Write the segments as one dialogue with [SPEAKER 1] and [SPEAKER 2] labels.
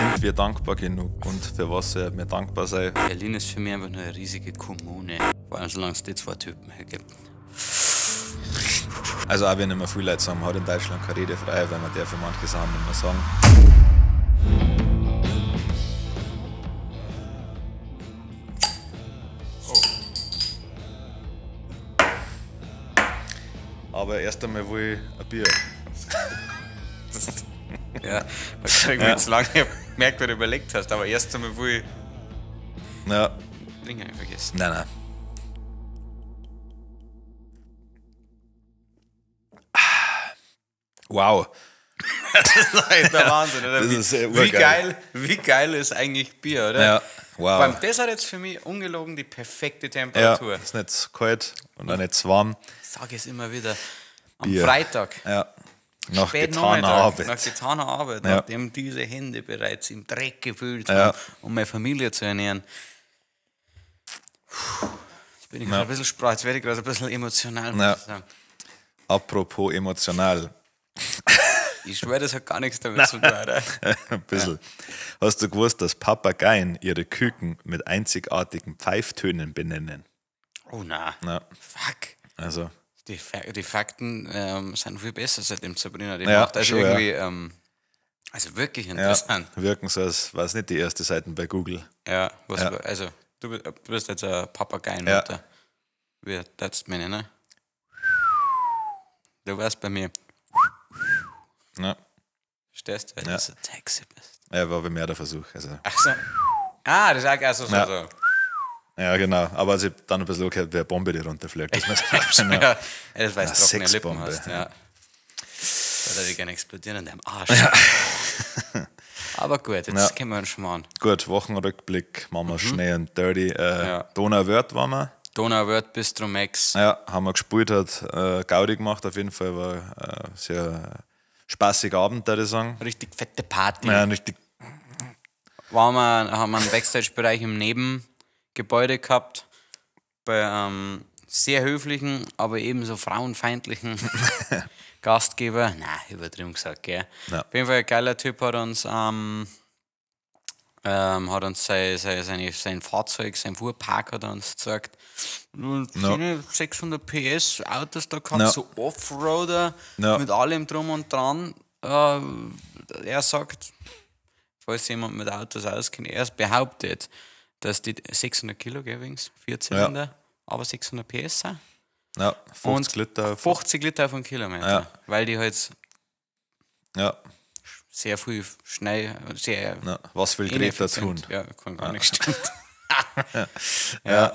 [SPEAKER 1] Sind wir dankbar genug und für was sollten wir dankbar sein?
[SPEAKER 2] Berlin ist für mich einfach nur eine riesige Kommune. Vor allem, solange es die zwei Typen hergibt.
[SPEAKER 1] Also auch wenn immer viele Leute sagen, man hat in Deutschland keine Rede frei, weil man darf für manche Sachen nicht mehr sagen. Aber erst einmal will ich ein Bier.
[SPEAKER 2] Ja, weil du irgendwie zu lange gemerkt, weil du überlegt hast. Aber erst einmal will ich
[SPEAKER 1] Ja,
[SPEAKER 2] Trinken nicht vergessen.
[SPEAKER 1] nein, nein. Wow.
[SPEAKER 2] Das ist der Wahnsinn, oder?
[SPEAKER 1] Das
[SPEAKER 2] Wie,
[SPEAKER 1] ist,
[SPEAKER 2] wie,
[SPEAKER 1] urgeil.
[SPEAKER 2] geil, wie geil ist eigentlich Bier, oder?
[SPEAKER 1] Ja,
[SPEAKER 2] Vor allem,
[SPEAKER 1] wow.
[SPEAKER 2] das hat jetzt für mich ungelogen die perfekte
[SPEAKER 1] Ja,
[SPEAKER 2] Temperatur.
[SPEAKER 1] ist nicht zu kalt und auch nicht zu warm.
[SPEAKER 2] Ich sage es immer wieder. Am
[SPEAKER 1] Bier.
[SPEAKER 2] Freitag.
[SPEAKER 1] Ja. Nach
[SPEAKER 2] Spät
[SPEAKER 1] getaner
[SPEAKER 2] Nachmittag,
[SPEAKER 1] Arbeit.
[SPEAKER 2] Nach getaner Arbeit,
[SPEAKER 1] Ja.
[SPEAKER 2] nachdem diese Hände bereits im Dreck gewühlt
[SPEAKER 1] Ja.
[SPEAKER 2] haben, um meine Familie zu ernähren. Puh, Jetzt bin ich gerade ein bisschen sprach, jetzt werde ich gerade ein bisschen emotional, muss
[SPEAKER 1] Ja.
[SPEAKER 2] ich sagen.
[SPEAKER 1] Apropos emotional.
[SPEAKER 2] Ich schwöre, das hat gar nichts damit zu tun, oder?
[SPEAKER 1] Ein bisschen. Hast du gewusst, dass Papageien ihre Küken mit einzigartigen Pfeiftönen benennen?
[SPEAKER 2] Oh na.
[SPEAKER 1] Ja,
[SPEAKER 2] Fuck.
[SPEAKER 1] also,
[SPEAKER 2] Die Fakten sind viel besser, seitdem Sabrina die
[SPEAKER 1] Ja,
[SPEAKER 2] macht. Also
[SPEAKER 1] schon, ja.
[SPEAKER 2] irgendwie, also wirklich
[SPEAKER 1] ja,
[SPEAKER 2] interessant.
[SPEAKER 1] wirken so, als war es nicht die erste Seite bei Google.
[SPEAKER 2] Ja, was,
[SPEAKER 1] Ja.
[SPEAKER 2] also du bist jetzt ein Papageienmutter. Wie darfst du mich nennen? Du warst bei mir.
[SPEAKER 1] Ja,
[SPEAKER 2] Verstehst du, weil
[SPEAKER 1] Ja.
[SPEAKER 2] du so sexy bist.
[SPEAKER 1] ja war bei mir der Versuch. Also,
[SPEAKER 2] Ach so. Ah, das ist auch also so.
[SPEAKER 1] Ja.
[SPEAKER 2] So.
[SPEAKER 1] ja, genau. Aber als ich dann ein bisschen gehört, wie eine Bombe, die runterfliegt. Das muss
[SPEAKER 2] Ja. Ja, das weil du
[SPEAKER 1] Eine
[SPEAKER 2] trockene Lippen
[SPEAKER 1] Sexbombe,
[SPEAKER 2] hast. Ja. Da würde ich gerne explodieren in deinem Arsch. Aber gut, jetzt
[SPEAKER 1] Ja.
[SPEAKER 2] kennen wir uns schon mal an.
[SPEAKER 1] Gut, Wochenrückblick, machen wir schnell und dirty.
[SPEAKER 2] Ja.
[SPEAKER 1] Donauwörth waren wir.
[SPEAKER 2] Donauwörth, Bistro Max.
[SPEAKER 1] Ja, haben wir gespielt, hat Gaudi gemacht auf jeden Fall. War sehr spaßiger Abend, würde ich sagen.
[SPEAKER 2] Richtig fette Party.
[SPEAKER 1] Ja, richtig.
[SPEAKER 2] Waren wir, haben wir einen Backstage-Bereich im Nebengebäude gehabt. Bei einem sehr höflichen, aber ebenso frauenfeindlichen Gastgeber. Na, übertrieben gesagt, gell?
[SPEAKER 1] Ja.
[SPEAKER 2] Auf jeden Fall ein geiler Typ hat uns, sein Fahrzeug, sein Fuhrpark hat er uns gezeigt. Und
[SPEAKER 1] Ja.
[SPEAKER 2] schöne 600 PS Autos da gehabt,
[SPEAKER 1] Ja.
[SPEAKER 2] so Offroader
[SPEAKER 1] Ja.
[SPEAKER 2] mit allem drum und dran. Er sagt, falls jemand mit Autos auskennt, er behauptet, dass die 600 Kilo, gell, übrigens, Vierzylinder, aber 600 PS sind.
[SPEAKER 1] Ja, 50
[SPEAKER 2] Und
[SPEAKER 1] Liter.
[SPEAKER 2] 50 Liter auf einen Kilometer,
[SPEAKER 1] Ja.
[SPEAKER 2] weil die halt
[SPEAKER 1] Ja,
[SPEAKER 2] sehr viel schnell, sehr
[SPEAKER 1] ja. Was will Greta tun?
[SPEAKER 2] ineffizient. Ja, kann gar nicht stimmt.
[SPEAKER 1] Ja.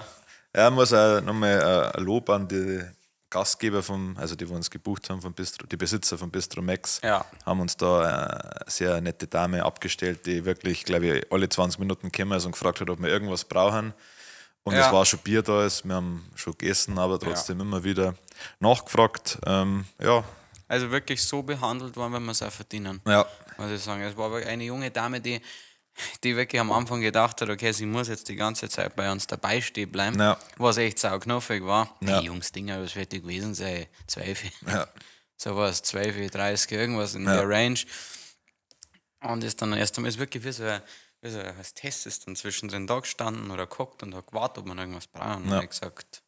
[SPEAKER 1] Ja, muss auch nochmal ein Lob an die Gastgeber vom, also die, die uns gebucht haben vom Bistro, die Besitzer vom Bistro Max,
[SPEAKER 2] Ja.
[SPEAKER 1] haben uns da eine sehr nette Dame abgestellt, die wirklich, glaube ich, alle 20 Minuten gekommen ist und gefragt hat, ob wir irgendwas brauchen. Und
[SPEAKER 2] Ja.
[SPEAKER 1] es war schon Bier da, ist, wir haben schon gegessen, aber trotzdem immer wieder nachgefragt. Ja,
[SPEAKER 2] Also wirklich so behandelt worden, wenn wir es auch verdienen.
[SPEAKER 1] ja,
[SPEAKER 2] Muss ich sagen. Es war wirklich eine junge Dame, die wirklich am Anfang gedacht hat, okay, sie muss jetzt die ganze Zeit bei uns dabei stehen bleiben.
[SPEAKER 1] Ja.
[SPEAKER 2] Was echt sauknuffig war.
[SPEAKER 1] Ja.
[SPEAKER 2] Die Jungs Dinger, was wird die gewesen sein? 12.
[SPEAKER 1] Ja.
[SPEAKER 2] So was, 12, 30, irgendwas in
[SPEAKER 1] Ja.
[SPEAKER 2] der Range. Und ist dann erst einmal ist wirklich wie so ein, als Test ist dann zwischendrin da gestanden oder geguckt und hat gewartet, ob man irgendwas braucht. Und
[SPEAKER 1] Ja.
[SPEAKER 2] ja. ich gesagt,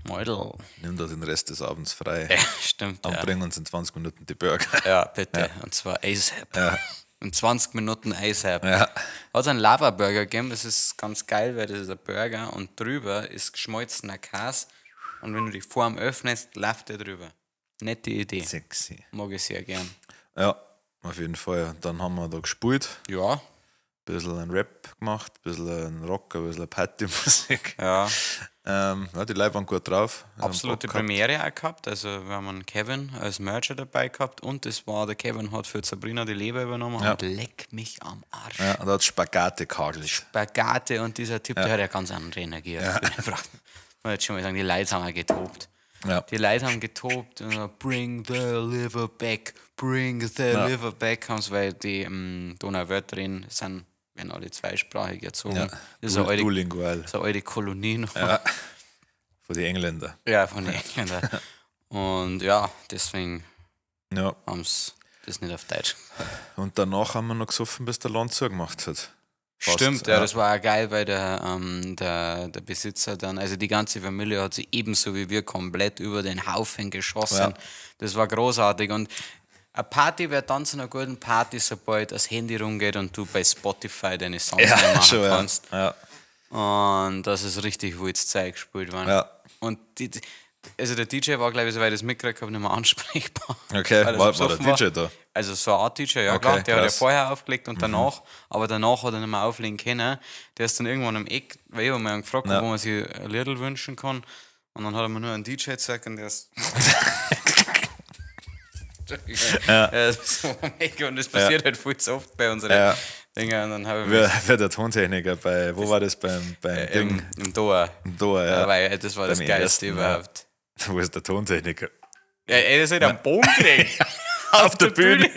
[SPEAKER 2] Mäudel.
[SPEAKER 1] nimm da den Rest des Abends frei
[SPEAKER 2] Ja, stimmt.
[SPEAKER 1] und
[SPEAKER 2] Ja.
[SPEAKER 1] bring uns in 20 Minuten die Burger.
[SPEAKER 2] Ja, bitte. Und zwar ASAP.
[SPEAKER 1] Ja.
[SPEAKER 2] In 20 Minuten ASAP.
[SPEAKER 1] Ja.
[SPEAKER 2] Hat es einen Lava-Burger gegeben, das ist ganz geil, weil das ist ein Burger und drüber ist geschmolzener Käse. Und wenn du die Form öffnest, läuft der drüber. Nette Idee.
[SPEAKER 1] Sexy.
[SPEAKER 2] Mag ich sehr gern.
[SPEAKER 1] Ja, auf jeden Fall. Dann haben wir da gespielt.
[SPEAKER 2] Ja.
[SPEAKER 1] Bisschen einen Rap gemacht, ein bisschen einen Rock, ein bisschen Partymusik.
[SPEAKER 2] Ja.
[SPEAKER 1] Ja, die Leute waren gut drauf. Haben
[SPEAKER 2] Absolute
[SPEAKER 1] Bock gehabt.
[SPEAKER 2] Premiere auch gehabt. Also wir haben einen Kevin als Merger dabei gehabt und es war, der Kevin hat für Sabrina die Leber übernommen
[SPEAKER 1] Ja.
[SPEAKER 2] und leck mich am Arsch.
[SPEAKER 1] Ja, und da hat Spagate gehagelt.
[SPEAKER 2] Spagate und dieser Typ, der hat ja ganz andere Energie auf die Bühne gebracht. Muss jetzt schon mal sagen, die Leute haben auch getobt.
[SPEAKER 1] Ja.
[SPEAKER 2] Die Leute haben getobt und so, bring the liver back, bring the liver back, haben's, weil die Donauwörth drin sind, werden alle zweisprachig erzogen.
[SPEAKER 1] Ja.
[SPEAKER 2] Das ist eine alte,
[SPEAKER 1] Duolingual.
[SPEAKER 2] das ist eine alte Kolonie noch.
[SPEAKER 1] Ja. Von den Engländern.
[SPEAKER 2] Ja, von den Engländern. Und ja, deswegen
[SPEAKER 1] Ja.
[SPEAKER 2] haben's das nicht auf Deutsch.
[SPEAKER 1] Und danach haben wir noch gesoffen, bis der Land zugemacht hat. Fast,
[SPEAKER 2] Stimmt, ja, das war auch geil, weil der Besitzer dann, also die ganze Familie hat sich ebenso wie wir komplett über den Haufen geschossen.
[SPEAKER 1] Ja.
[SPEAKER 2] Das war großartig. Und eine Party wird dann zu einer guten Party, sobald das Handy rumgeht und du bei Spotify deine Songs nicht
[SPEAKER 1] Ja,
[SPEAKER 2] machen
[SPEAKER 1] schon, ja.
[SPEAKER 2] kannst.
[SPEAKER 1] Ja.
[SPEAKER 2] Und das ist richtig wildes Zeug gespielt worden.
[SPEAKER 1] Ja.
[SPEAKER 2] Und also der DJ war, glaube ich, soweit ich das mitgekriegt habe, nicht mehr ansprechbar.
[SPEAKER 1] Okay,
[SPEAKER 2] Weil er
[SPEAKER 1] war
[SPEAKER 2] so
[SPEAKER 1] der
[SPEAKER 2] besoffen
[SPEAKER 1] DJ da?
[SPEAKER 2] Also so eine Art DJ, ja
[SPEAKER 1] Okay,
[SPEAKER 2] klar, der hat ja
[SPEAKER 1] krass. Mhm.
[SPEAKER 2] vorher aufgelegt und danach, aber danach hat er nicht mehr auflegen können. Der ist dann irgendwann im Eck, weil ich hab mal gefragt,
[SPEAKER 1] Ja.
[SPEAKER 2] wo man sich ein Liedl wünschen kann. Und dann hat er mir nur einen DJ gezeigt und der ist. ja. So am Eck und das passiert halt viel zu oft bei unseren
[SPEAKER 1] Ja.
[SPEAKER 2] Dinger. Und dann habe ich mich
[SPEAKER 1] Wer der Tontechniker bei, wo war das beim Ding?
[SPEAKER 2] im Doha.
[SPEAKER 1] Im Doha, ja.
[SPEAKER 2] Weil das war das
[SPEAKER 1] Beim
[SPEAKER 2] Geilste
[SPEAKER 1] ersten, ja.
[SPEAKER 2] überhaupt.
[SPEAKER 1] Wo ist der Tontechniker?
[SPEAKER 2] Ja, ey, das hat am Boden gelegen.
[SPEAKER 1] Auf der Bühne.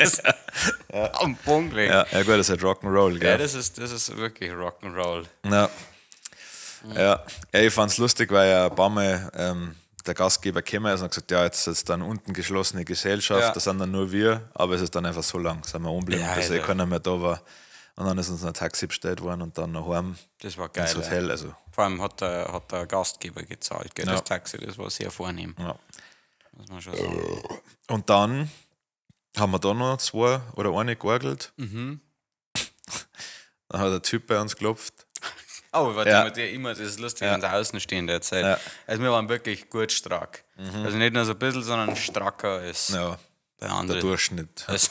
[SPEAKER 2] Am Boden gelegen.
[SPEAKER 1] Ja, ja gut, das ist halt Rock'n'Roll, gell?
[SPEAKER 2] Ja, das ist wirklich Rock'n'Roll.
[SPEAKER 1] Ja. Ja, ja, ich fand's lustig, weil ja ein paar Mal der Gastgeber gekommen ist und hat gesagt, ja, jetzt ist dann unten geschlossene Gesellschaft,
[SPEAKER 2] Ja.
[SPEAKER 1] das sind dann nur wir, aber es ist dann einfach so lang, sind wir umgeblieben,
[SPEAKER 2] Ja,
[SPEAKER 1] bis eh
[SPEAKER 2] also.
[SPEAKER 1] keiner mehr da war. Und dann ist uns ein Taxi bestellt worden und dann nach heim
[SPEAKER 2] Das war geil.
[SPEAKER 1] ins
[SPEAKER 2] Ja.
[SPEAKER 1] Hotel. Also,
[SPEAKER 2] Vor allem hat der Gastgeber gezahlt, gell?
[SPEAKER 1] Ja.
[SPEAKER 2] Das Taxi, das war sehr vornehm,
[SPEAKER 1] ja.
[SPEAKER 2] muss man schon sagen.
[SPEAKER 1] Und dann haben wir da noch zwei oder eine georgelt.
[SPEAKER 2] Mhm.
[SPEAKER 1] Dann hat der Typ bei uns geklopft.
[SPEAKER 2] Oh, warte
[SPEAKER 1] Ja.
[SPEAKER 2] mal, der immer, das ist lustig,
[SPEAKER 1] Ja.
[SPEAKER 2] wenn sie außen stehen derzeit.
[SPEAKER 1] Ja. Mhm.
[SPEAKER 2] Also wir waren wirklich gut strack. Also nicht nur so ein bisschen, sondern stracker als
[SPEAKER 1] Ja,
[SPEAKER 2] bei
[SPEAKER 1] der
[SPEAKER 2] anderen.
[SPEAKER 1] Durchschnitt.
[SPEAKER 2] Also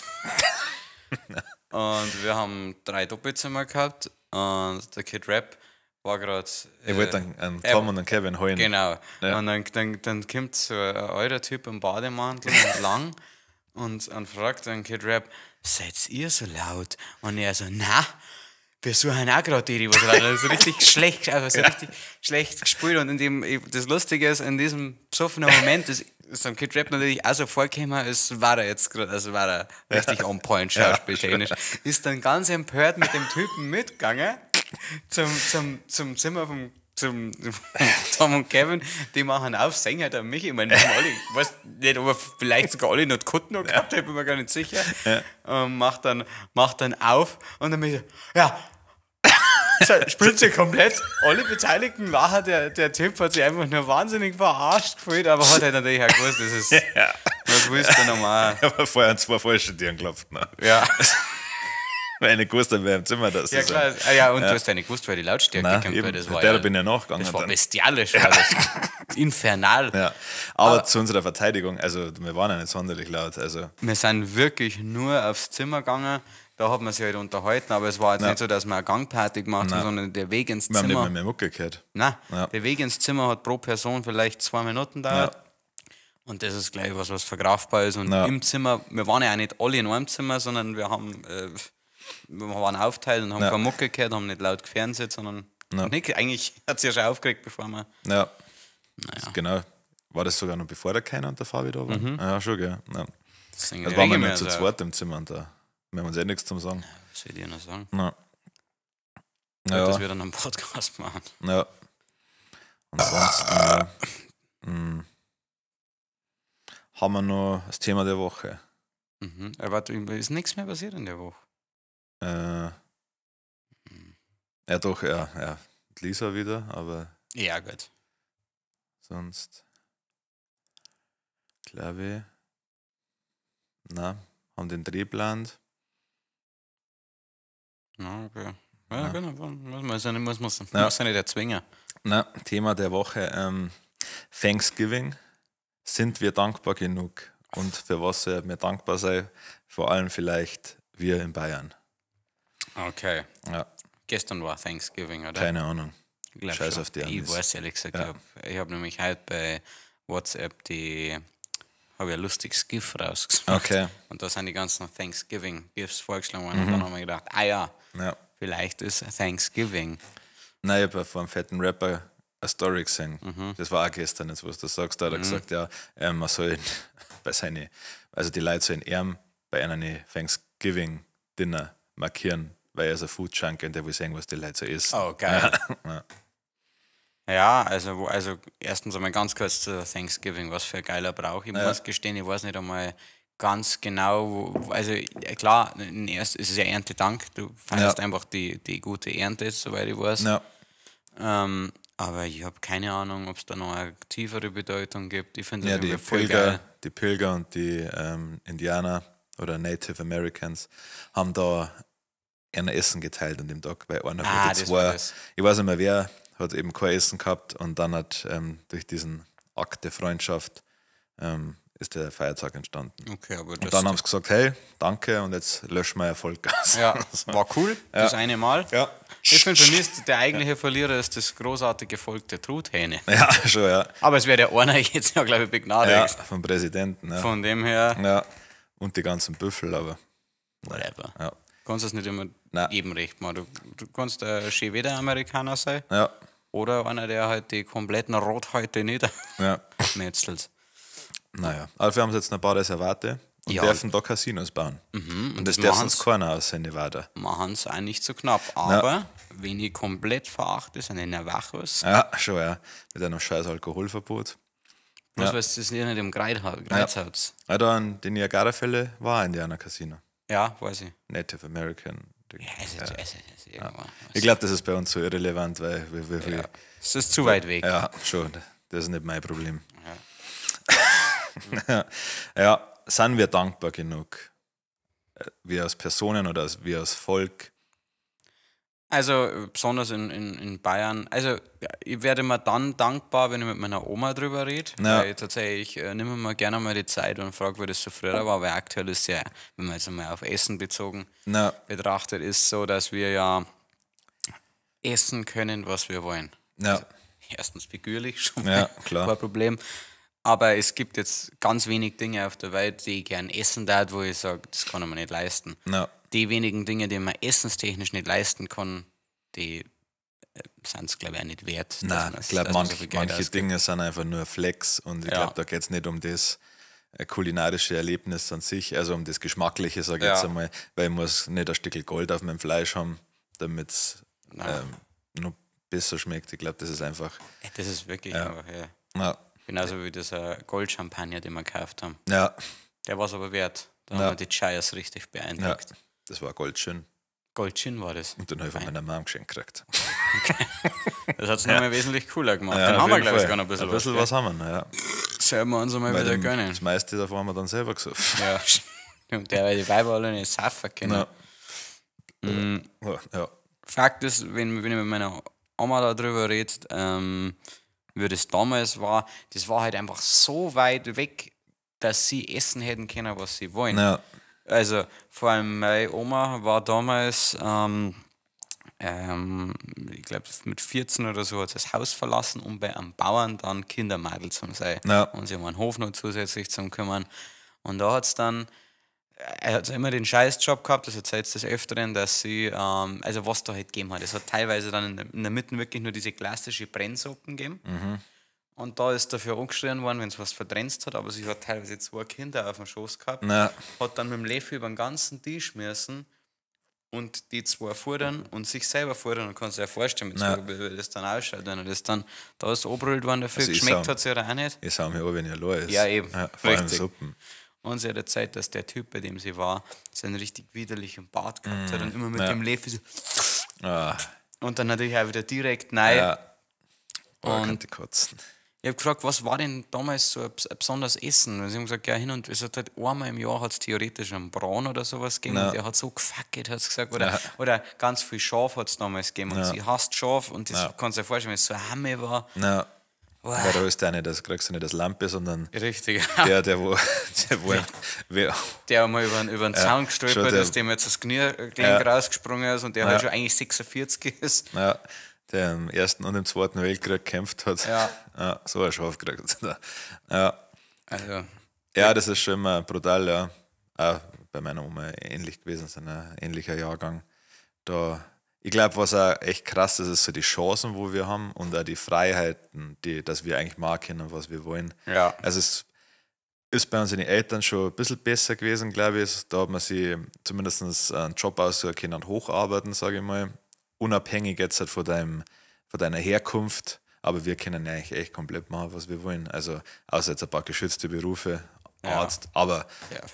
[SPEAKER 2] und wir haben 3 Doppelzimmer gehabt und der Kid Rap war gerade.
[SPEAKER 1] Ich wollte einen Tom und einen Kevin holen.
[SPEAKER 2] Genau.
[SPEAKER 1] Ja.
[SPEAKER 2] Und dann kommt so ein alter Typ im Bademantel entlang und fragt dann Kid Rap, seid ihr so laut? Und er so, na, wir suchen auch gerade die, die was laut sind. So richtig schlecht, einfach so richtig schlecht gespielt. Und in dem, das Lustige ist, in diesem besoffenen Moment ist, ist am Kid Rap natürlich auch so vorgekommen, es war er jetzt gerade, also war er richtig on point schauspieltechnisch. Ist dann ganz empört mit dem Typen mitgegangen zum Zimmer vom zum Tom und Kevin, die machen auf, singen halt an mich. Ich meine, wir haben alle, ich weiß nicht, ob wir vielleicht sogar alle noch die Kutten noch gehabt haben, bin mir gar nicht sicher. Macht dann auf und dann bin ich so, ja, so, spielt sie komplett. Alle Beteiligten lachen, der Typ hat sich einfach nur wahnsinnig verarscht gefühlt, aber hat halt natürlich auch gewusst, das ist, was willst du normal?
[SPEAKER 1] Aber vorher haben zwei falsche Türen geklopft. Ne?
[SPEAKER 2] Ja.
[SPEAKER 1] Weil ich nicht gewusst habe, wer im Zimmer das
[SPEAKER 2] Ja,
[SPEAKER 1] ist.
[SPEAKER 2] klar. Ah, ja, und du hast ja nicht gewusst, weil die Lautstärke
[SPEAKER 1] Nein,
[SPEAKER 2] kommt,
[SPEAKER 1] eben.
[SPEAKER 2] weil das war
[SPEAKER 1] Der
[SPEAKER 2] ja,
[SPEAKER 1] bin ich ja nachgegangen
[SPEAKER 2] das war
[SPEAKER 1] dann.
[SPEAKER 2] bestialisch, war das. Infernal.
[SPEAKER 1] Ja. Aber zu unserer Verteidigung, also wir waren ja nicht sonderlich laut. Also,
[SPEAKER 2] Wir sind wirklich nur aufs Zimmer gegangen, da hat man sich halt unterhalten, aber es war jetzt
[SPEAKER 1] Ja.
[SPEAKER 2] nicht so, dass wir eine Gangparty gemacht haben, sondern der Weg ins
[SPEAKER 1] wir haben nicht
[SPEAKER 2] Zimmer.
[SPEAKER 1] mehr, mehr Mucke gehört.
[SPEAKER 2] Nein,
[SPEAKER 1] Ja.
[SPEAKER 2] der Weg ins Zimmer hat pro Person vielleicht 2 Minuten dauert. Und das ist gleich was, was verkraftbar ist. Und
[SPEAKER 1] Ja.
[SPEAKER 2] im Zimmer, wir waren ja auch nicht alle in einem Zimmer, sondern wir waren aufteilt und haben
[SPEAKER 1] Ja.
[SPEAKER 2] keine Mucke gehört, haben nicht laut gefernseht, sondern
[SPEAKER 1] Ja.
[SPEAKER 2] nicht, eigentlich hat sich ja schon aufgeregt, bevor wir.
[SPEAKER 1] Ja,
[SPEAKER 2] Naja,
[SPEAKER 1] genau. War das sogar noch bevor der Keiner und der Fabi da waren? Ja, schon, gell. Ja.
[SPEAKER 2] deswegen
[SPEAKER 1] Also
[SPEAKER 2] reg
[SPEAKER 1] waren wir
[SPEAKER 2] ich mich
[SPEAKER 1] nur zu
[SPEAKER 2] so auf.
[SPEAKER 1] zweit im Zimmer und da wir haben uns eh nichts zum Sagen.
[SPEAKER 2] Was soll ich dir noch sagen?
[SPEAKER 1] Ja.
[SPEAKER 2] Gut,
[SPEAKER 1] Ja,
[SPEAKER 2] dass wir dann einen Podcast machen.
[SPEAKER 1] ja. Ansonsten ja. Haben wir noch das Thema der Woche.
[SPEAKER 2] Mhm. Aber warte, ist nichts mehr passiert in der Woche.
[SPEAKER 1] Ja, doch, ja, ja. Die Lisa wieder, aber
[SPEAKER 2] Ja, gut.
[SPEAKER 1] sonst glaube ich, na, haben den Dreh geplant.
[SPEAKER 2] Ja, okay. Ja,
[SPEAKER 1] Ja.
[SPEAKER 2] genau. Muss man ja nicht, muss,
[SPEAKER 1] Ja.
[SPEAKER 2] muss ja nicht erzwingen.
[SPEAKER 1] Na, Thema der Woche, Thanksgiving. Sind wir dankbar genug? Und für was sollten wir dankbar sein? Vor allem vielleicht wir in Bayern.
[SPEAKER 2] Okay.
[SPEAKER 1] Ja,
[SPEAKER 2] Gestern war Thanksgiving, oder?
[SPEAKER 1] keine Ahnung.
[SPEAKER 2] Ich glaub
[SPEAKER 1] Scheiß
[SPEAKER 2] schon.
[SPEAKER 1] auf die
[SPEAKER 2] Ich
[SPEAKER 1] Amis.
[SPEAKER 2] weiß ehrlich gesagt,
[SPEAKER 1] Ja.
[SPEAKER 2] ich hab nämlich heute bei WhatsApp die, habe ich ein lustiges GIF rausgesucht.
[SPEAKER 1] Okay.
[SPEAKER 2] Und da sind die ganzen Thanksgiving-GIFs vorgeschlagen worden. Und dann haben wir gedacht, ah ja,
[SPEAKER 1] Ja.
[SPEAKER 2] vielleicht ist Thanksgiving.
[SPEAKER 1] Nein, ich habe ja von einem fetten Rapper eine Story gesehen. Das war auch gestern, jetzt wo du das sagst, da hat er gesagt, ja, man soll bei seine, also die Leute sollen ihm bei einem Thanksgiving Dinner markieren, weil er ist ein Food Junkie und der will sehen, was die Leute so essen.
[SPEAKER 2] Oh, geil.
[SPEAKER 1] Ja.
[SPEAKER 2] Ja, also erstens einmal ganz kurz zu Thanksgiving, was für ein geiler Brauch. Ich muss gestehen, ich weiß nicht einmal ganz genau, also klar, erst ist es ja Erntedank, du feierst einfach die gute Ernte, soweit ich weiß.
[SPEAKER 1] Ja.
[SPEAKER 2] Aber ich habe keine Ahnung, ob es da noch eine tiefere Bedeutung gibt. Ich finde
[SPEAKER 1] Ja,
[SPEAKER 2] das
[SPEAKER 1] die
[SPEAKER 2] irgendwie voll
[SPEAKER 1] Pilger,
[SPEAKER 2] geil.
[SPEAKER 1] die Pilger und die Indianer oder Native Americans haben da ein Essen geteilt an dem Tag, weil einer
[SPEAKER 2] Ah,
[SPEAKER 1] von den
[SPEAKER 2] das war
[SPEAKER 1] zwei,
[SPEAKER 2] das.
[SPEAKER 1] ich weiß nicht mehr wer, hat eben kein Essen gehabt und dann hat durch diesen Akt der Freundschaft ist der Feiertag entstanden.
[SPEAKER 2] Okay, aber
[SPEAKER 1] Und
[SPEAKER 2] das
[SPEAKER 1] dann haben sie gesagt, hey, danke und jetzt löschen wir Erfolg aus.
[SPEAKER 2] ja, war cool, das eine Mal.
[SPEAKER 1] Ja.
[SPEAKER 2] Ich finde, für mich ist der eigentliche Verlierer ist das großartige Volk der Truthähne.
[SPEAKER 1] Ja, schon, ja.
[SPEAKER 2] Aber es wäre der einer jetzt ja, glaube ich,
[SPEAKER 1] Ja,
[SPEAKER 2] begnadigt.
[SPEAKER 1] vom Präsidenten. Ja.
[SPEAKER 2] Von dem her,
[SPEAKER 1] Ja. Und die ganzen Büffel, aber
[SPEAKER 2] whatever.
[SPEAKER 1] ja.
[SPEAKER 2] Du kannst es nicht immer
[SPEAKER 1] Nein.
[SPEAKER 2] jedem recht machen. Du kannst ein schön wieder Amerikaner sein
[SPEAKER 1] Ja,
[SPEAKER 2] oder einer, der halt die kompletten Rothäute niedermetzelt.
[SPEAKER 1] ja. Naja, aber wir haben jetzt noch ein paar Reservate und
[SPEAKER 2] Ja. Mhm,
[SPEAKER 1] dürfen da Casinos bauen. Und das
[SPEAKER 2] das
[SPEAKER 1] darf
[SPEAKER 2] machen's.
[SPEAKER 1] sonst keiner aus in Nevada.
[SPEAKER 2] Machen es auch nicht so knapp. Aber wen ich komplett verachte, sind die Navajos.
[SPEAKER 1] Ja, schon, ja. Mit einem scheiß Alkoholverbot.
[SPEAKER 2] Bloß
[SPEAKER 1] Ja.
[SPEAKER 2] weil es das nicht im Kreuz hat.
[SPEAKER 1] Ja, da an den Niagara-Fälle war ein Indianer-Casino.
[SPEAKER 2] Ja, weiß ich.
[SPEAKER 1] Native American.
[SPEAKER 2] Ja, es ist irgendwann.
[SPEAKER 1] Ich glaube, das ist bei uns so irrelevant, weil wir
[SPEAKER 2] Ja. Es ist zu weit weg.
[SPEAKER 1] ja, schon. Das ist nicht mein Problem. Ja, ja, sind wir dankbar genug? Wir als Personen oder wir als Volk?
[SPEAKER 2] Also besonders in Bayern. Also ja, ich werde immer dann dankbar, wenn ich mit meiner Oma drüber rede.
[SPEAKER 1] Ja.
[SPEAKER 2] Weil ich tatsächlich nehme mir gerne mal die Zeit und frage, wie das so früher war. Weil aktuell ist ja, wenn man jetzt einmal auf Essen bezogen
[SPEAKER 1] Na,
[SPEAKER 2] betrachtet, ist so, dass wir ja essen können, was wir wollen.
[SPEAKER 1] ja,
[SPEAKER 2] Erstens figürlich schon
[SPEAKER 1] Ja,
[SPEAKER 2] mal
[SPEAKER 1] klar.
[SPEAKER 2] kein Problem. Aber es gibt jetzt ganz wenig Dinge auf der Welt, die ich gern essen darf, wo ich sage, das kann ich mir nicht leisten.
[SPEAKER 1] na,
[SPEAKER 2] Die wenigen Dinge, die man essenstechnisch nicht leisten kann, die sind es, glaube ich, auch nicht wert. dass
[SPEAKER 1] Nein,
[SPEAKER 2] man's-
[SPEAKER 1] ich glaube,
[SPEAKER 2] dass man so viel Geld
[SPEAKER 1] manche
[SPEAKER 2] ausgibt.
[SPEAKER 1] Dinge sind einfach nur Flex und ich
[SPEAKER 2] Ja.
[SPEAKER 1] glaube, da geht es nicht um das kulinarische Erlebnis an sich, also um das Geschmackliche, sage ich
[SPEAKER 2] Ja.
[SPEAKER 1] jetzt einmal, weil ich muss nicht ein Stück Gold auf meinem Fleisch haben, damit es noch besser schmeckt. Ich glaube, das ist einfach,
[SPEAKER 2] Das ist wirklich einfach, ja.
[SPEAKER 1] ja,
[SPEAKER 2] Genauso wie dieser Goldchampagner, den wir gekauft haben.
[SPEAKER 1] ja,
[SPEAKER 2] Der war es aber wert. Da
[SPEAKER 1] Ja.
[SPEAKER 2] haben wir die Chayas richtig
[SPEAKER 1] ja,
[SPEAKER 2] beeindruckt.
[SPEAKER 1] das war Goldschön
[SPEAKER 2] Goldgin war das.
[SPEAKER 1] und den habe ich von meiner Mom geschenkt gekriegt.
[SPEAKER 2] Das hat es nochmal wesentlich cooler gemacht.
[SPEAKER 1] Ja,
[SPEAKER 2] Den
[SPEAKER 1] auf
[SPEAKER 2] haben wir,
[SPEAKER 1] jeden
[SPEAKER 2] glaube ich,
[SPEAKER 1] Fall.
[SPEAKER 2] sogar noch ein bisschen
[SPEAKER 1] Ein bisschen
[SPEAKER 2] was.
[SPEAKER 1] was haben wir noch, ja.
[SPEAKER 2] gell? Sollen wir uns einmal
[SPEAKER 1] Weil
[SPEAKER 2] wieder
[SPEAKER 1] dem,
[SPEAKER 2] gönnen.
[SPEAKER 1] das meiste davon haben wir dann selber gesoffen.
[SPEAKER 2] Ja, stimmt. Der, weil die Weiber alle nicht saufen können.
[SPEAKER 1] Ja. Ja, ja.
[SPEAKER 2] Fakt ist, wenn ich mit meiner Oma da drüber rede, wie das damals war, das war halt einfach so weit weg, dass sie essen hätten können, was sie wollen.
[SPEAKER 1] Ja,
[SPEAKER 2] Also, vor allem meine Oma war damals, ich glaube, mit 14 oder so hat sie das Haus verlassen, um bei einem Bauern dann Kindermadel zu sein.
[SPEAKER 1] Ja.
[SPEAKER 2] Und sie um einen Hof noch zusätzlich zu kümmern. Und da hat es dann, er hat immer den Scheißjob gehabt, das erzählt sie des Öfteren, dass sie, also was da halt gegeben hat. Es hat teilweise dann in der Mitte wirklich nur diese klassische Brennsuppen gegeben.
[SPEAKER 1] Mhm.
[SPEAKER 2] Und da ist dafür angeschrien worden, wenn es was verdränzt hat, aber sie hat teilweise zwei Kinder auf dem Schoß gehabt,
[SPEAKER 1] Na.
[SPEAKER 2] hat dann mit dem Löffel über den ganzen Tisch müssen und die zwei fordern und sich selber fordern und kannst dir ja vorstellen, mit
[SPEAKER 1] Na.
[SPEAKER 2] zwei, wie das dann ausschaut, wenn er das dann, da ist angebrüllt worden dafür,
[SPEAKER 1] Also ich
[SPEAKER 2] geschmeckt
[SPEAKER 1] sag-
[SPEAKER 2] hat sie ja auch nicht.
[SPEAKER 1] Ich sau mir an, wenn ich allein ist.
[SPEAKER 2] Ja, eben.
[SPEAKER 1] Ja, vor allem
[SPEAKER 2] Richtig.
[SPEAKER 1] Suppen.
[SPEAKER 2] Und sie hat erzählt, dass der Typ, bei dem sie war, so einen richtig widerlichen Bart gehabt hat und immer mit
[SPEAKER 1] ja.
[SPEAKER 2] dem Löffel so
[SPEAKER 1] Ah,
[SPEAKER 2] und dann natürlich auch wieder direkt rein.
[SPEAKER 1] ja. Oh,
[SPEAKER 2] Und-
[SPEAKER 1] könnte kotzen.
[SPEAKER 2] Ich habe gefragt, was war denn damals so ein besonderes Essen? Und sie haben gesagt, ja, hin und es hat halt einmal im Jahr hat es theoretisch einen Braten oder sowas gegeben
[SPEAKER 1] Ja.
[SPEAKER 2] und der hat so gefackelt, hat sie gesagt. Oder,
[SPEAKER 1] Ja.
[SPEAKER 2] oder ganz viel Schaf hat es damals gegeben und
[SPEAKER 1] Ja.
[SPEAKER 2] sie hasst Schaf und das
[SPEAKER 1] Ja.
[SPEAKER 2] kannst du dir vorstellen, wenn es so ein Hamme war.
[SPEAKER 1] Na,
[SPEAKER 2] Wow.
[SPEAKER 1] weil da ist der nicht, das kriegst du nicht das Lampe, sondern
[SPEAKER 2] Richtig.
[SPEAKER 1] der, wo, der, wo, wer,
[SPEAKER 2] Der einmal über den Zaun gestolpert
[SPEAKER 1] schon der-
[SPEAKER 2] ist, dem jetzt das Kniegelenk
[SPEAKER 1] Ja.
[SPEAKER 2] rausgesprungen ist und der halt
[SPEAKER 1] Ja.
[SPEAKER 2] schon eigentlich 46 ist.
[SPEAKER 1] ja, der im Ersten und im Zweiten Weltkrieg gekämpft hat.
[SPEAKER 2] Ja.
[SPEAKER 1] Ja, so ein Schaf gekriegt. Ja.
[SPEAKER 2] Also,
[SPEAKER 1] Ja, das ist schon immer brutal, ja. Auch bei meiner Oma ähnlich gewesen, so ein ähnlicher Jahrgang. Da, ich glaube, was auch echt krass ist, ist so die Chancen, wo wir haben und auch die Freiheiten, die, dass wir eigentlich machen können, was wir wollen.
[SPEAKER 2] ja.
[SPEAKER 1] Also es ist bei unseren Eltern schon ein bisschen besser gewesen, glaube ich. Da hat man sich zumindest einen Job aussuchen können und hocharbeiten, sage ich mal. Unabhängig jetzt halt von deiner Herkunft. Aber wir können ja eigentlich echt komplett machen, was wir wollen. Also außer jetzt ein paar geschützte Berufe, Arzt, aber
[SPEAKER 2] Ja, also-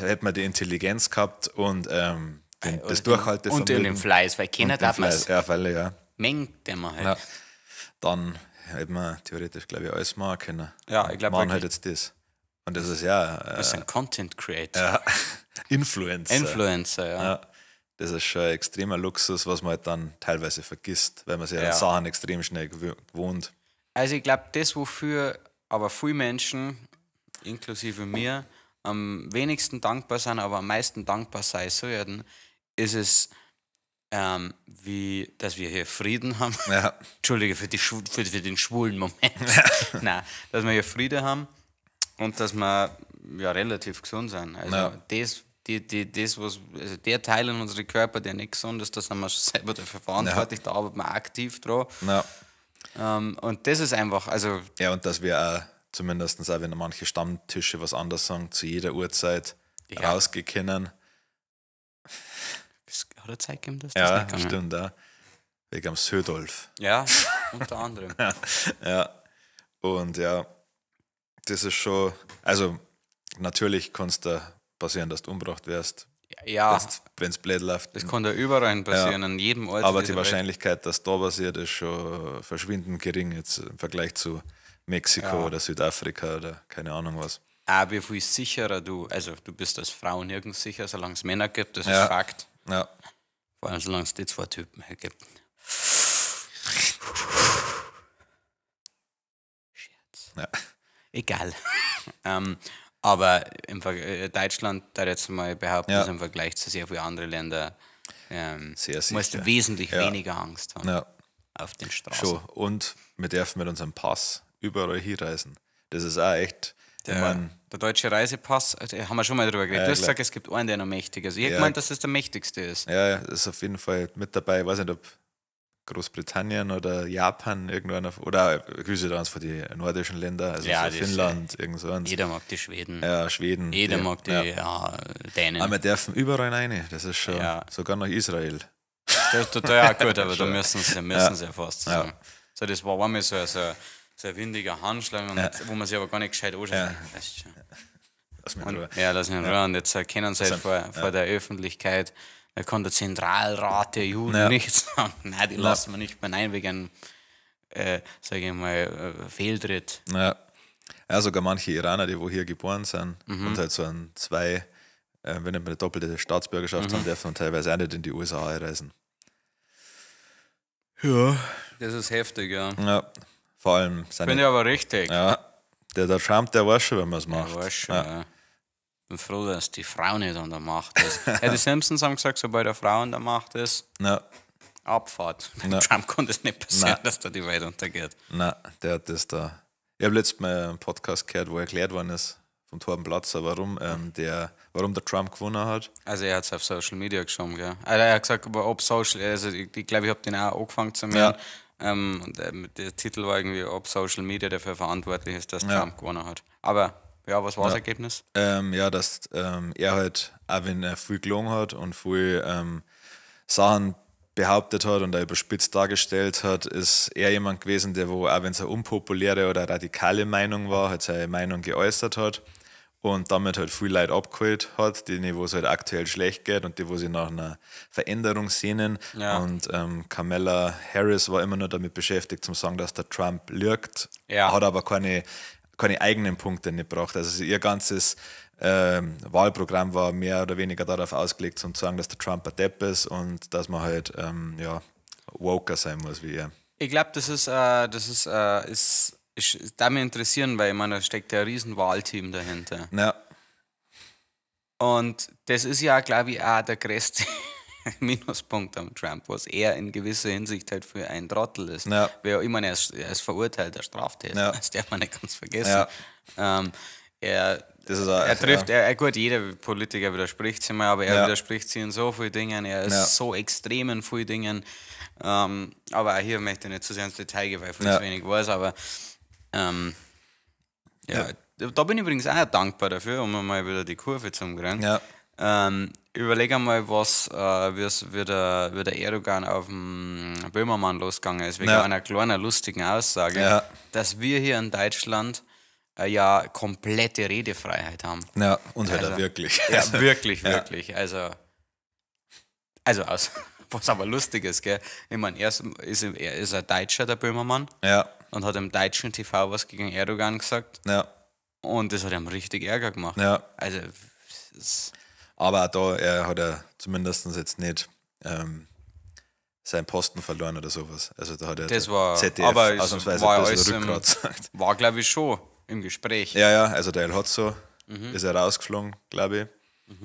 [SPEAKER 1] hätte man die Intelligenz gehabt und das Durchhaltevermögen.
[SPEAKER 2] Und den Fleiß, weil keiner
[SPEAKER 1] und den
[SPEAKER 2] darf man
[SPEAKER 1] Fleiß. Ja, Fälle, ja.
[SPEAKER 2] Mengt der man halt.
[SPEAKER 1] Ja. Dann hätte man theoretisch, glaube ich, alles machen können.
[SPEAKER 2] Ja, ich glaub
[SPEAKER 1] Machen halt
[SPEAKER 2] wirklich.
[SPEAKER 1] jetzt das. Und das ist ja
[SPEAKER 2] Das ist ein Content Creator.
[SPEAKER 1] ja, Influencer.
[SPEAKER 2] Influencer, ja.
[SPEAKER 1] Ja. Das ist schon ein extremer Luxus, was man halt dann teilweise vergisst, weil man sich
[SPEAKER 2] Ja.
[SPEAKER 1] an Sachen extrem schnell gewohnt.
[SPEAKER 2] Also ich glaube, das, wofür aber viele Menschen, inklusive mir, am wenigsten dankbar sind, aber am meisten dankbar sein sollten, ist es, wie, dass wir hier Frieden haben.
[SPEAKER 1] Ja.
[SPEAKER 2] Entschuldige für, die für den schwulen Moment. Nein, dass wir hier Frieden haben und dass wir ja relativ gesund sind. Also
[SPEAKER 1] Ja.
[SPEAKER 2] das, die, die, das, was, also der Teil in unserem Körper, der nicht gesund ist, da sind wir schon selber dafür verantwortlich, da arbeiten wir aktiv dran.
[SPEAKER 1] Ja.
[SPEAKER 2] Und das ist einfach, also
[SPEAKER 1] Ja, und dass wir auch, zumindest auch wenn manche Stammtische was anderes sagen, zu jeder Uhrzeit
[SPEAKER 2] Ja.
[SPEAKER 1] rausgehen können.
[SPEAKER 2] es hat er Zeit gegeben, dass das
[SPEAKER 1] Ja,
[SPEAKER 2] nicht gegangen
[SPEAKER 1] stimmt, ja. Wegen am Södolf.
[SPEAKER 2] Ja, unter anderem.
[SPEAKER 1] Ja. Und ja, das ist schon, also natürlich kann es da passieren, dass du umgebracht wirst,
[SPEAKER 2] Ja,
[SPEAKER 1] wenn es blöd läuft.
[SPEAKER 2] das kann da überall passieren, an jedem Ort.
[SPEAKER 1] Aber die
[SPEAKER 2] dieser Welt.
[SPEAKER 1] Wahrscheinlichkeit, dass da passiert, ist schon verschwindend gering jetzt im Vergleich zu Mexiko
[SPEAKER 2] Ja.
[SPEAKER 1] oder Südafrika oder keine Ahnung was.
[SPEAKER 2] Auch wie viel sicherer du, also du bist als Frau nirgends sicher, solange es Männer gibt, das
[SPEAKER 1] Ja.
[SPEAKER 2] ist Fakt.
[SPEAKER 1] Ja,
[SPEAKER 2] Vor allem, solange es die zwei Typen hier gibt. Scherz.
[SPEAKER 1] ja.
[SPEAKER 2] Egal. Aber im Ver Deutschland, da jetzt mal behaupten,
[SPEAKER 1] Ja.
[SPEAKER 2] ist im Vergleich zu sehr vielen anderen Ländern,
[SPEAKER 1] Sehr sicher.
[SPEAKER 2] musst du wesentlich
[SPEAKER 1] Ja.
[SPEAKER 2] weniger Angst haben
[SPEAKER 1] Ja,
[SPEAKER 2] auf den Straßen.
[SPEAKER 1] schon. Und wir dürfen mit unserem Pass überall hinreisen. Das ist auch echt, ich mein,
[SPEAKER 2] Der deutsche Reisepass, da haben wir schon mal drüber geredet.
[SPEAKER 1] Ja,
[SPEAKER 2] Du hast
[SPEAKER 1] klar.
[SPEAKER 2] gesagt, es gibt einen, der noch mächtiger ist. Ich hätte
[SPEAKER 1] Ja.
[SPEAKER 2] gemeint, dass das der mächtigste ist.
[SPEAKER 1] ja, ja, ist auf jeden Fall mit dabei. Ich weiß nicht, ob Großbritannien oder Japan irgendwann, oder Grüße da uns von den nordischen Ländern, also
[SPEAKER 2] Ja,
[SPEAKER 1] so
[SPEAKER 2] das ist,
[SPEAKER 1] Finnland, irgend so eins.
[SPEAKER 2] Jeder mag die Schweden.
[SPEAKER 1] Ja, Schweden.
[SPEAKER 2] Jeder
[SPEAKER 1] die,
[SPEAKER 2] mag die
[SPEAKER 1] Ja.
[SPEAKER 2] ja, Dänen.
[SPEAKER 1] Aber wir dürfen überall rein, das ist schon,
[SPEAKER 2] Ja.
[SPEAKER 1] sogar nach Israel.
[SPEAKER 2] Das ist total ja, gut, aber da müssen sie ja fast sagen.
[SPEAKER 1] Ja.
[SPEAKER 2] So, das war einmal so ein windiger Handschlag, und, wo man sich aber gar nicht gescheit anschaut.
[SPEAKER 1] Ja.
[SPEAKER 2] Weißt schon.
[SPEAKER 1] Lass mich in Ruhe.
[SPEAKER 2] Und, ja, lass mich in Ruhe. Und jetzt erkennen sie halt vor der Öffentlichkeit, da kann der Zentralrat der Juden
[SPEAKER 1] Ja.
[SPEAKER 2] nicht sagen, nein, die lassen wir nicht mehr rein wegen, sage ich mal, Fehltritt.
[SPEAKER 1] Ja. Ja, sogar manche Iraner, die wo hier geboren sind und halt so ein zwei, wenn nicht eine doppelte Staatsbürgerschaft haben, dürfen teilweise auch nicht in die USA einreisen. Ja.
[SPEAKER 2] Das ist heftig, ja.
[SPEAKER 1] Ja, vor allem seine.
[SPEAKER 2] Finde ich aber richtig.
[SPEAKER 1] Ja, der Trump, der weiß schon, wenn man es macht.
[SPEAKER 2] Ja, weiß schon,
[SPEAKER 1] ja.
[SPEAKER 2] ja. Bin froh, dass die Frau nicht an der Macht ist. Ja, die Simpsons haben gesagt, sobald eine Frau an der Macht ist,
[SPEAKER 1] Na,
[SPEAKER 2] Abfahrt.
[SPEAKER 1] Ja.
[SPEAKER 2] Trump konnte es nicht passieren,
[SPEAKER 1] Nein.
[SPEAKER 2] dass da die Welt untergeht.
[SPEAKER 1] na, der hat das da. Ich habe letztes Mal einen Podcast gehört, wo erklärt worden ist, vom Torben Platzer, warum der Trump gewonnen hat.
[SPEAKER 2] Also er hat es auf Social Media geschoben, gell? Also er hat gesagt, aber ob Social, also ich glaube, ich habe den auch angefangen zu hören. Und der Titel war irgendwie, ob Social Media dafür verantwortlich ist, dass
[SPEAKER 1] Ja.
[SPEAKER 2] Trump gewonnen hat. Aber ja, was war das Ergebnis?
[SPEAKER 1] Ja, dass er halt, auch wenn er viel gelogen hat und viel Sachen behauptet hat und auch überspitzt dargestellt hat, ist er jemand gewesen, der wo, auch wenn es eine unpopuläre oder radikale Meinung war, halt seine Meinung geäußert hat und damit halt viel Leid abgeholt hat, denen, wo es halt aktuell schlecht geht und die, wo sie nach einer Veränderung sehnen.
[SPEAKER 2] Ja.
[SPEAKER 1] Und Kamala Harris war immer nur damit beschäftigt, zum sagen, dass der Trump lügt,
[SPEAKER 2] Ja.
[SPEAKER 1] hat aber keine eigenen Punkte nicht gebracht. Also ihr ganzes Wahlprogramm war mehr oder weniger darauf ausgelegt, um zu sagen, dass der Trump ein Depp ist und dass man halt ja, woker sein muss wie er.
[SPEAKER 2] Ich glaube, das ist, das ist, ist, ist, da mich interessieren, weil ich meine, da steckt ja ein riesen Wahlteam dahinter.
[SPEAKER 1] Ja,
[SPEAKER 2] Und das ist ja, glaube ich, auch der größte Minuspunkt am Trump, was er in gewisser Hinsicht halt für ein Trottel ist.
[SPEAKER 1] Ja.
[SPEAKER 2] Weil, ich meine, er ist verurteilter Straftäter,
[SPEAKER 1] Ja.
[SPEAKER 2] das darf man nicht ganz vergessen.
[SPEAKER 1] Ja.
[SPEAKER 2] Er,
[SPEAKER 1] Das ist auch,
[SPEAKER 2] er trifft,
[SPEAKER 1] ja.
[SPEAKER 2] er, gut, jeder Politiker widerspricht sich mal, aber er
[SPEAKER 1] Ja.
[SPEAKER 2] widerspricht sich in so vielen Dingen, er ist
[SPEAKER 1] Ja.
[SPEAKER 2] so extrem in vielen Dingen. Aber auch hier möchte ich nicht zu sehr ins Detail gehen, weil ich viel
[SPEAKER 1] Ja.
[SPEAKER 2] zu wenig weiß, aber ja, da bin ich übrigens auch dankbar dafür, um mal wieder die Kurve zu kriegen.
[SPEAKER 1] Ja.
[SPEAKER 2] Überleg einmal, was wie der Erdogan auf dem Böhmermann losgegangen ist, wegen
[SPEAKER 1] Ja.
[SPEAKER 2] einer kleinen lustigen Aussage,
[SPEAKER 1] Ja.
[SPEAKER 2] dass wir hier in Deutschland ja komplette Redefreiheit haben.
[SPEAKER 1] Ja, und halt
[SPEAKER 2] Also,
[SPEAKER 1] auch wirklich.
[SPEAKER 2] Ja, wirklich,
[SPEAKER 1] Ja.
[SPEAKER 2] wirklich. Also aus, was aber lustig ist, gell? Ich meine, er ist ein Deutscher, der Böhmermann,
[SPEAKER 1] Ja,
[SPEAKER 2] und hat im deutschen TV was gegen Erdogan gesagt
[SPEAKER 1] ja,
[SPEAKER 2] und das hat ihm richtig Ärger gemacht.
[SPEAKER 1] ja.
[SPEAKER 2] Also, es-
[SPEAKER 1] Aber auch da, er hat ja zumindest jetzt nicht seinen Posten verloren oder sowas. Also da hat er
[SPEAKER 2] Das
[SPEAKER 1] der
[SPEAKER 2] war-
[SPEAKER 1] ZDF
[SPEAKER 2] aber es
[SPEAKER 1] ausnahmsweise
[SPEAKER 2] war
[SPEAKER 1] ein
[SPEAKER 2] ja
[SPEAKER 1] bisschen
[SPEAKER 2] alles im-
[SPEAKER 1] Rückgrat gesagt.
[SPEAKER 2] war, glaube ich, schon im Gespräch.
[SPEAKER 1] Ja, ja, also der El Hotzo ist er rausgeflogen, glaube ich.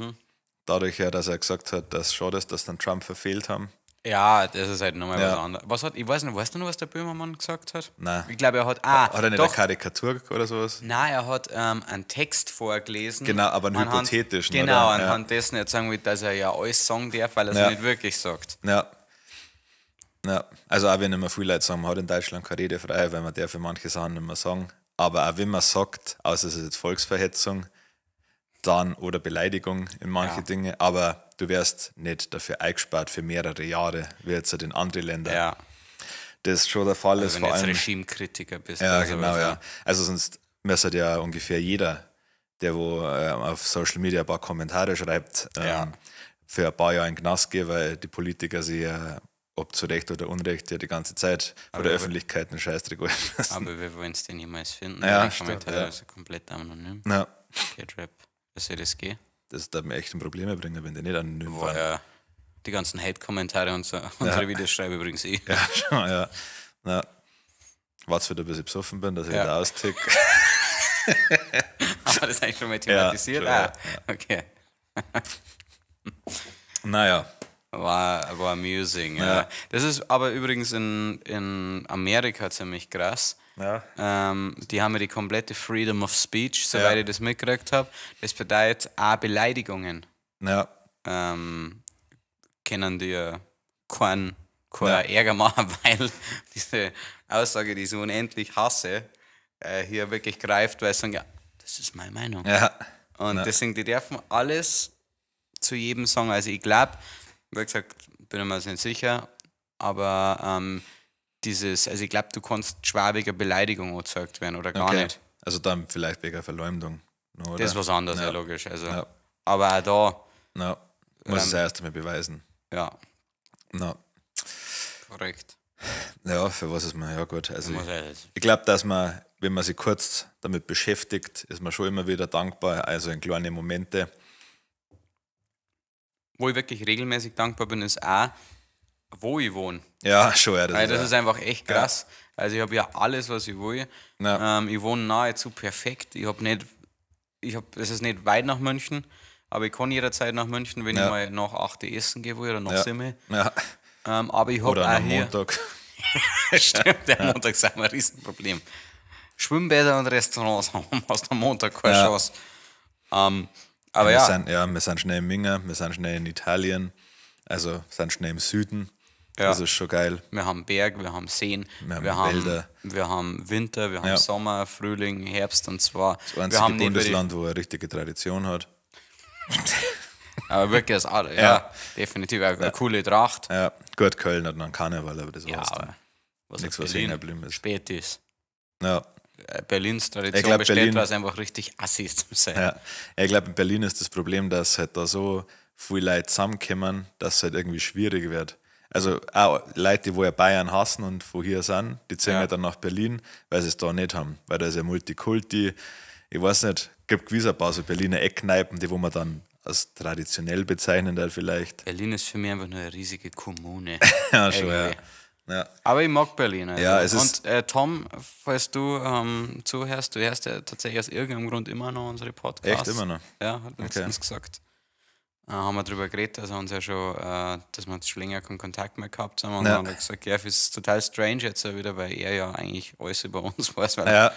[SPEAKER 1] Dadurch ja, dass er gesagt hat, dass schade ist, dass dann Trump verfehlt haben.
[SPEAKER 2] Ja, das ist halt nochmal
[SPEAKER 1] Ja.
[SPEAKER 2] was anderes. Was hat, ich weiß nicht, weißt du noch, was der Böhmermann gesagt hat?
[SPEAKER 1] Nein.
[SPEAKER 2] Ich glaube, er hat. Ah,
[SPEAKER 1] Hat er nicht
[SPEAKER 2] doch.
[SPEAKER 1] eine Karikatur oder sowas?
[SPEAKER 2] Nein, er hat einen Text vorgelesen.
[SPEAKER 1] Genau, aber einen hypothetischen,
[SPEAKER 2] Genau,
[SPEAKER 1] oder? Ja.
[SPEAKER 2] anhand dessen jetzt sagen wir, dass er ja alles sagen darf, weil er es
[SPEAKER 1] Ja.
[SPEAKER 2] nicht wirklich sagt.
[SPEAKER 1] Ja. Ja, also auch wenn immer viele Leute sagen, man hat in Deutschland keine Redefreiheit, weil man darf für manche Sachen nicht mehr sagen. Aber auch wenn man sagt, außer es ist jetzt Volksverhetzung, dann oder Beleidigung in manche
[SPEAKER 2] Ja.
[SPEAKER 1] Dinge, aber du wirst nicht dafür eingespart für mehrere Jahre, wie jetzt halt in anderen Ländern.
[SPEAKER 2] Ja,
[SPEAKER 1] Das schon der Fall ist,
[SPEAKER 2] wenn du
[SPEAKER 1] vor
[SPEAKER 2] jetzt
[SPEAKER 1] allem.
[SPEAKER 2] Regimekritiker bist.
[SPEAKER 1] Ja,
[SPEAKER 2] oder
[SPEAKER 1] genau,
[SPEAKER 2] sowas,
[SPEAKER 1] ja. Also sonst müsste ja ungefähr jeder, der wo auf Social Media ein paar Kommentare schreibt,
[SPEAKER 2] Ja.
[SPEAKER 1] für ein paar Jahre in den Knast gehen, weil die Politiker sich ja, ob zu Recht oder Unrecht, ja die ganze Zeit vor der Öffentlichkeit einen Scheißdreck holen müssen.
[SPEAKER 2] Aber wir wollen es den niemals finden.
[SPEAKER 1] Ja,
[SPEAKER 2] Die
[SPEAKER 1] stimmt,
[SPEAKER 2] Kommentare
[SPEAKER 1] ja.
[SPEAKER 2] sind komplett anonym.
[SPEAKER 1] Ja,
[SPEAKER 2] Rap. Was soll das gehen?
[SPEAKER 1] das darf mir echt ein Probleme bringen, wenn die nicht anonym
[SPEAKER 2] Boah,
[SPEAKER 1] waren.
[SPEAKER 2] ja. Die ganzen Hate-Kommentare und so. Unsere Videos schreibe übrigens ich.
[SPEAKER 1] Ja, schon, ja. Na, warte wieder, bis ich besoffen bin, dass ich
[SPEAKER 2] Ja.
[SPEAKER 1] wieder austick.
[SPEAKER 2] Haben wir das eigentlich schon mal thematisiert?
[SPEAKER 1] schon,
[SPEAKER 2] ah,
[SPEAKER 1] ja.
[SPEAKER 2] okay.
[SPEAKER 1] Naja,
[SPEAKER 2] War amusing, ja.
[SPEAKER 1] Ja.
[SPEAKER 2] Das ist aber übrigens in Amerika ziemlich krass.
[SPEAKER 1] Ja.
[SPEAKER 2] Die haben ja die komplette Freedom of Speech, soweit
[SPEAKER 1] Ja.
[SPEAKER 2] ich das mitgekriegt habe. Das bedeutet auch Beleidigungen.
[SPEAKER 1] ja,
[SPEAKER 2] Können dir keinen kein
[SPEAKER 1] Ja.
[SPEAKER 2] Ärger machen, weil diese Aussage, die ich so unendlich hasse, hier wirklich greift, weil sie sagen, ja, das ist meine Meinung.
[SPEAKER 1] ja,
[SPEAKER 2] Und deswegen, die dürfen alles zu jedem sagen. Also ich glaube, wie gesagt, bin ich mir nicht sicher, aber dieses, also ich glaube, du kannst schwäbiger Beleidigung angezeigt werden oder gar
[SPEAKER 1] okay.
[SPEAKER 2] nicht.
[SPEAKER 1] Also dann vielleicht wegen Verleumdung. noch, Oder?
[SPEAKER 2] Das ist was anderes, ja,
[SPEAKER 1] Ja.
[SPEAKER 2] logisch. Also,
[SPEAKER 1] Ja.
[SPEAKER 2] Aber auch da,
[SPEAKER 1] Ja, muss es ja erst einmal beweisen.
[SPEAKER 2] ja,
[SPEAKER 1] Na,
[SPEAKER 2] korrekt.
[SPEAKER 1] ja, für was ist man? Ja, gut. Also
[SPEAKER 2] Muss
[SPEAKER 1] ich,
[SPEAKER 2] ja-
[SPEAKER 1] ich glaube, dass man, wenn man sich kurz damit beschäftigt, ist man schon immer wieder dankbar. Also in kleine Momente.
[SPEAKER 2] Wo ich wirklich regelmäßig dankbar bin, ist auch, wo ich wohne.
[SPEAKER 1] Ja, schon, ja. Das,
[SPEAKER 2] Weil das
[SPEAKER 1] ja,
[SPEAKER 2] ist einfach echt krass. Also ich habe ja alles, was ich will.
[SPEAKER 1] Ja.
[SPEAKER 2] Ich wohne nahezu perfekt. Ich habe nicht, ich habe, es ist nicht weit nach München, aber ich kann jederzeit nach München, wenn
[SPEAKER 1] Ja.
[SPEAKER 2] ich mal nach 8 Uhr essen gehe will oder nach
[SPEAKER 1] ja.
[SPEAKER 2] 7.
[SPEAKER 1] Ja.
[SPEAKER 2] Aber ich habe
[SPEAKER 1] Oder
[SPEAKER 2] auch
[SPEAKER 1] am
[SPEAKER 2] hier.
[SPEAKER 1] Montag.
[SPEAKER 2] Stimmt, der Montag ist auch ein Riesenproblem. Schwimmbäder und Restaurants haben hast am Montag keine
[SPEAKER 1] Ja.
[SPEAKER 2] Chance. Aber
[SPEAKER 1] Wir
[SPEAKER 2] ja,
[SPEAKER 1] sind, ja, wir sind schnell in Minga, wir sind schnell in Italien, also sind schnell im Süden.
[SPEAKER 2] Ja.
[SPEAKER 1] Das ist schon geil.
[SPEAKER 2] wir haben Berg, wir haben Seen,
[SPEAKER 1] Wir haben Wälder.
[SPEAKER 2] wir haben Winter, wir haben
[SPEAKER 1] Ja.
[SPEAKER 2] Sommer, Frühling, Herbst und zwar.
[SPEAKER 1] Das
[SPEAKER 2] wir
[SPEAKER 1] einzige
[SPEAKER 2] haben nicht wirklich-
[SPEAKER 1] Bundesland, wo eine richtige Tradition hat.
[SPEAKER 2] Aber wirklich das alle, ja.
[SPEAKER 1] Ja.
[SPEAKER 2] Definitiv eine coole Tracht.
[SPEAKER 1] Ja, gut, Köln hat noch einen Karneval, aber das
[SPEAKER 2] Ja,
[SPEAKER 1] war's dann.
[SPEAKER 2] aber was
[SPEAKER 1] Nichts,
[SPEAKER 2] auf
[SPEAKER 1] was
[SPEAKER 2] Berlin
[SPEAKER 1] hängen geblieben ist.
[SPEAKER 2] spät ist.
[SPEAKER 1] Ja.
[SPEAKER 2] Berlins Tradition
[SPEAKER 1] Ich glaub,
[SPEAKER 2] besteht,
[SPEAKER 1] Berlin-
[SPEAKER 2] weil es einfach richtig assi ist zum sein.
[SPEAKER 1] Ja, ich glaube, in Berlin ist das Problem, dass halt da so viele Leute zusammenkommen, dass es halt irgendwie schwierig wird. Also auch Leute, die wo ja Bayern hassen und von hier sind, die ziehen
[SPEAKER 2] Ja.
[SPEAKER 1] halt dann nach Berlin, weil sie es da nicht haben. Weil da ist ja Multikulti, ich weiß nicht, gibt gewiss ein paar so Berliner Eckkneipen, die wo man dann als traditionell bezeichnen darf vielleicht.
[SPEAKER 2] Berlin ist für mich einfach nur eine riesige Kommune.
[SPEAKER 1] Ja, schon, ja.
[SPEAKER 2] Irgendwie.
[SPEAKER 1] Ja.
[SPEAKER 2] Aber ich mag Berlin. Also.
[SPEAKER 1] Ja, es ist-
[SPEAKER 2] Und Tom, falls du zuhörst, du hörst ja tatsächlich aus irgendeinem Grund immer noch unsere Podcasts.
[SPEAKER 1] Echt immer noch?
[SPEAKER 2] Ja, hat letztens gesagt. Haben wir drüber geredet, dass wir uns ja schon, dass wir jetzt schon länger keinen Kontakt mehr gehabt haben. Und
[SPEAKER 1] Ja.
[SPEAKER 2] dann hat er gesagt, ja, es ist total strange jetzt ja wieder, weil er ja eigentlich alles über uns weiß. Weil
[SPEAKER 1] Ja.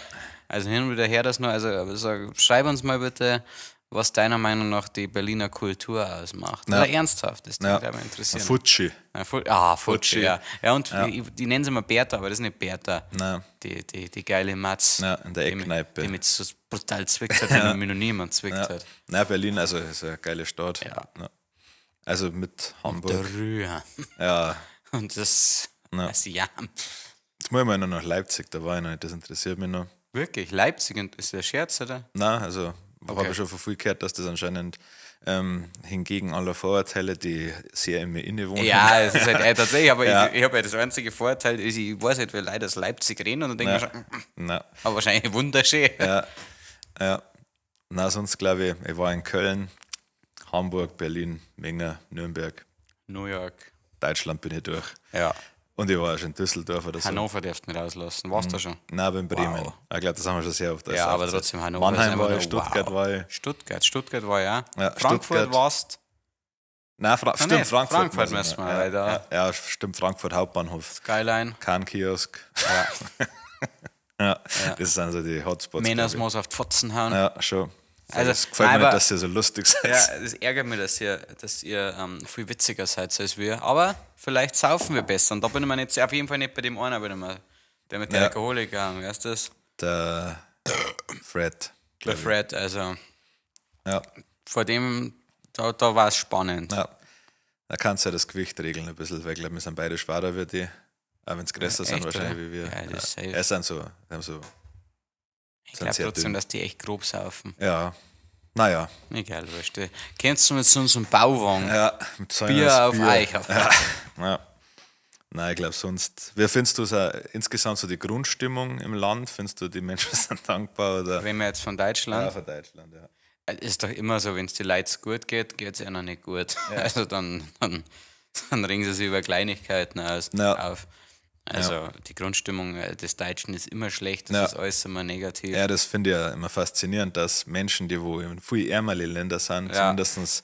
[SPEAKER 2] Also hin und wieder her das nur. Also schreib uns mal bitte, was deiner Meinung nach die Berliner Kultur ausmacht.
[SPEAKER 1] Ja.
[SPEAKER 2] Oder ernsthaft, das
[SPEAKER 1] Ja.
[SPEAKER 2] würde mich interessieren.
[SPEAKER 1] Futschi.
[SPEAKER 2] Ja, Futschi,
[SPEAKER 1] Futschi.
[SPEAKER 2] ja. Ja, und die nennen sie immer Bertha, aber das ist nicht Bertha.
[SPEAKER 1] Nein.
[SPEAKER 2] Die geile Matz.
[SPEAKER 1] Ja, in der Eckkneipe.
[SPEAKER 2] Die mit so brutal zwickt hat, die mich noch niemand zwickt
[SPEAKER 1] Ja.
[SPEAKER 2] hat.
[SPEAKER 1] Nein, Berlin, also ist eine geile Stadt.
[SPEAKER 2] Ja.
[SPEAKER 1] Also mit Hamburg.
[SPEAKER 2] Der Rühr.
[SPEAKER 1] Ja.
[SPEAKER 2] Und das,
[SPEAKER 1] Ja.
[SPEAKER 2] das Jam.
[SPEAKER 1] Jetzt muss ich mal noch nach Leipzig, da war ich noch nicht, das interessiert mich noch.
[SPEAKER 2] Wirklich? Leipzig und ist der Scherz, oder?
[SPEAKER 1] Nein, also habe ich schon von viel gehört, dass das anscheinend hingegen aller Vorurteile, die sehr in mir innewohnen.
[SPEAKER 2] Ja, es ist halt tatsächlich, aber ich habe ja das einzige Vorteil, ist, ich weiß halt, wie Leute aus Leipzig reden und dann denke ich mir schon,
[SPEAKER 1] Nein.
[SPEAKER 2] aber wahrscheinlich wunderschön.
[SPEAKER 1] Ja, ja. Na, sonst glaube ich, ich war in Köln, Hamburg, Berlin, Minga, Nürnberg,
[SPEAKER 2] New York.
[SPEAKER 1] Deutschland bin ich durch.
[SPEAKER 2] Ja.
[SPEAKER 1] Und ich war auch schon in Düsseldorf oder so.
[SPEAKER 2] Hannover darfst du nicht auslassen. Warst du da schon?
[SPEAKER 1] Nein, aber in Bremen.
[SPEAKER 2] Wow.
[SPEAKER 1] Ich glaube, das haben wir schon sehr oft.
[SPEAKER 2] Ja, aber trotzdem Hannover. ist
[SPEAKER 1] Mannheim
[SPEAKER 2] einfach
[SPEAKER 1] war ich,
[SPEAKER 2] nur
[SPEAKER 1] Stuttgart
[SPEAKER 2] wow.
[SPEAKER 1] war ich.
[SPEAKER 2] Stuttgart war ja.
[SPEAKER 1] Ja,
[SPEAKER 2] Frankfurt
[SPEAKER 1] Stuttgart.
[SPEAKER 2] warst.
[SPEAKER 1] Nein, stimmt,
[SPEAKER 2] nee,
[SPEAKER 1] Frankfurt.
[SPEAKER 2] Frankfurt
[SPEAKER 1] muss ich
[SPEAKER 2] müssen
[SPEAKER 1] noch.
[SPEAKER 2] wir,
[SPEAKER 1] Ja,
[SPEAKER 2] weil da-
[SPEAKER 1] ja, ja, stimmt, Frankfurt Hauptbahnhof.
[SPEAKER 2] Skyline.
[SPEAKER 1] Kahn-Kiosk.
[SPEAKER 2] Ja.
[SPEAKER 1] Ja, das sind so die Hotspots.
[SPEAKER 2] Männers
[SPEAKER 1] glaub ich.
[SPEAKER 2] muss auf die Fotzen hauen.
[SPEAKER 1] Ja, schon.
[SPEAKER 2] Also,
[SPEAKER 1] Also, es gefällt
[SPEAKER 2] nein,
[SPEAKER 1] mir
[SPEAKER 2] aber-
[SPEAKER 1] nicht, dass ihr so lustig seid.
[SPEAKER 2] Ja, es ärgert mich, dass ihr viel witziger seid als wir. Aber vielleicht saufen wir besser. Und da bin ich mir nicht, auf jeden Fall nicht bei dem einen, bin ich mir, der mit der
[SPEAKER 1] Ja.
[SPEAKER 2] Alkoholiker, weißt du das?
[SPEAKER 1] Der Fred.
[SPEAKER 2] Der
[SPEAKER 1] glaub ich.
[SPEAKER 2] Fred, also
[SPEAKER 1] Ja,
[SPEAKER 2] vor dem, da war es spannend.
[SPEAKER 1] ja. Da kannst du ja das Gewicht regeln ein bisschen, weil ich glaube, wir sind beide schwerer wie die. Auch wenn es größer sind
[SPEAKER 2] Echt,
[SPEAKER 1] wahrscheinlich
[SPEAKER 2] oder?
[SPEAKER 1] wie wir.
[SPEAKER 2] Ja, das ist safe.
[SPEAKER 1] Ja, es sind so, haben so,
[SPEAKER 2] Ich
[SPEAKER 1] sind
[SPEAKER 2] glaube
[SPEAKER 1] sehr
[SPEAKER 2] trotzdem,
[SPEAKER 1] dünn.
[SPEAKER 2] dass die echt grob saufen.
[SPEAKER 1] Ja. Naja.
[SPEAKER 2] Egal, weißt du. Kennst du mit so einem Bauwagen?
[SPEAKER 1] Ja, mit so einem
[SPEAKER 2] Bier auf
[SPEAKER 1] Bier.
[SPEAKER 2] euch.
[SPEAKER 1] Ja. Ja. Nein, ich glaube sonst. Wie findest du so, insgesamt so die Grundstimmung im Land? Findest du, die Menschen sind dankbar? Oder?
[SPEAKER 2] Reden wir jetzt von Deutschland.
[SPEAKER 1] Ja, von Deutschland, ja.
[SPEAKER 2] Ist doch immer so, wenn es den Leuten gut geht, geht es ihnen nicht gut. Also dann regen sie sich über Kleinigkeiten
[SPEAKER 1] Ja.
[SPEAKER 2] auf. Also die Grundstimmung des Deutschen ist immer schlecht, das
[SPEAKER 1] Ja.
[SPEAKER 2] ist alles immer negativ.
[SPEAKER 1] Ja, das finde ich ja immer faszinierend, dass Menschen, die wo in viel ärmere Länder sind,
[SPEAKER 2] Ja.
[SPEAKER 1] zumindest,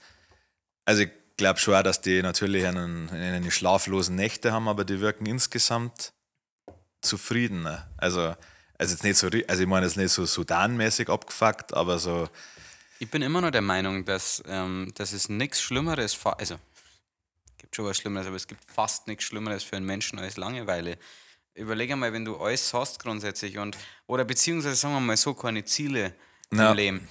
[SPEAKER 1] also ich glaube schon auch, dass die natürlich eine schlaflosen Nächte haben, aber die wirken insgesamt zufriedener. Also jetzt nicht so, also ich meine jetzt nicht so Sudan-mäßig abgefuckt, aber so,
[SPEAKER 2] Ich bin immer noch der Meinung, dass, dass es nichts Schlimmeres, also gibt schon was Schlimmeres, aber es gibt fast nichts Schlimmeres für einen Menschen als Langeweile. Überleg einmal, wenn du alles hast grundsätzlich und oder beziehungsweise sagen wir mal so, keine Ziele
[SPEAKER 1] Ja.
[SPEAKER 2] im Leben.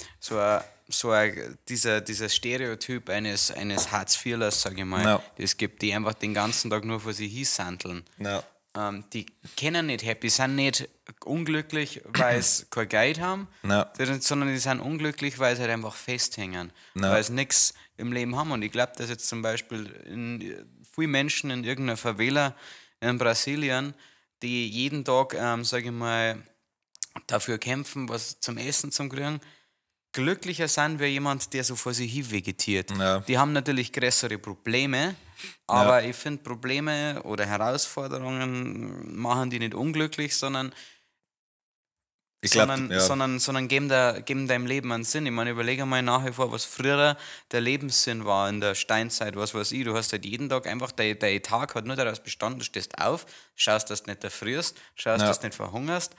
[SPEAKER 2] Dieser Stereotyp eines Hartz-IVlers, sag ich mal,
[SPEAKER 1] Ja.
[SPEAKER 2] das gibt, die einfach den ganzen Tag nur vor sich hinsandeln.
[SPEAKER 1] ja,
[SPEAKER 2] Die können nicht happy, sind nicht unglücklich, weil sie kein Geld haben,
[SPEAKER 1] Ja.
[SPEAKER 2] sondern die sind unglücklich, weil sie halt einfach festhängen,
[SPEAKER 1] Ja.
[SPEAKER 2] weil sie nichts im Leben haben. Und ich glaube, dass jetzt zum Beispiel viele Menschen in irgendeiner Favela in Brasilien, die jeden Tag, sag ich mal, dafür kämpfen, was zum Essen zu kriegen, glücklicher sind wie jemand, der so vor sich hin vegetiert.
[SPEAKER 1] Ja.
[SPEAKER 2] Die haben natürlich größere Probleme, aber ich finde, Probleme oder Herausforderungen machen die nicht unglücklich, sondern,
[SPEAKER 1] ich glaube,
[SPEAKER 2] sondern,
[SPEAKER 1] ja,
[SPEAKER 2] sondern geben deinem Leben einen Sinn. Ich meine, überlege mal nach wie vor, was früher der Lebenssinn war in der Steinzeit, was weiß ich. Du hast halt jeden Tag einfach, dein Tag hat nur daraus bestanden, du stehst auf, schaust, dass du nicht erfrierst, schaust,
[SPEAKER 1] Ja.
[SPEAKER 2] dass du nicht verhungerst,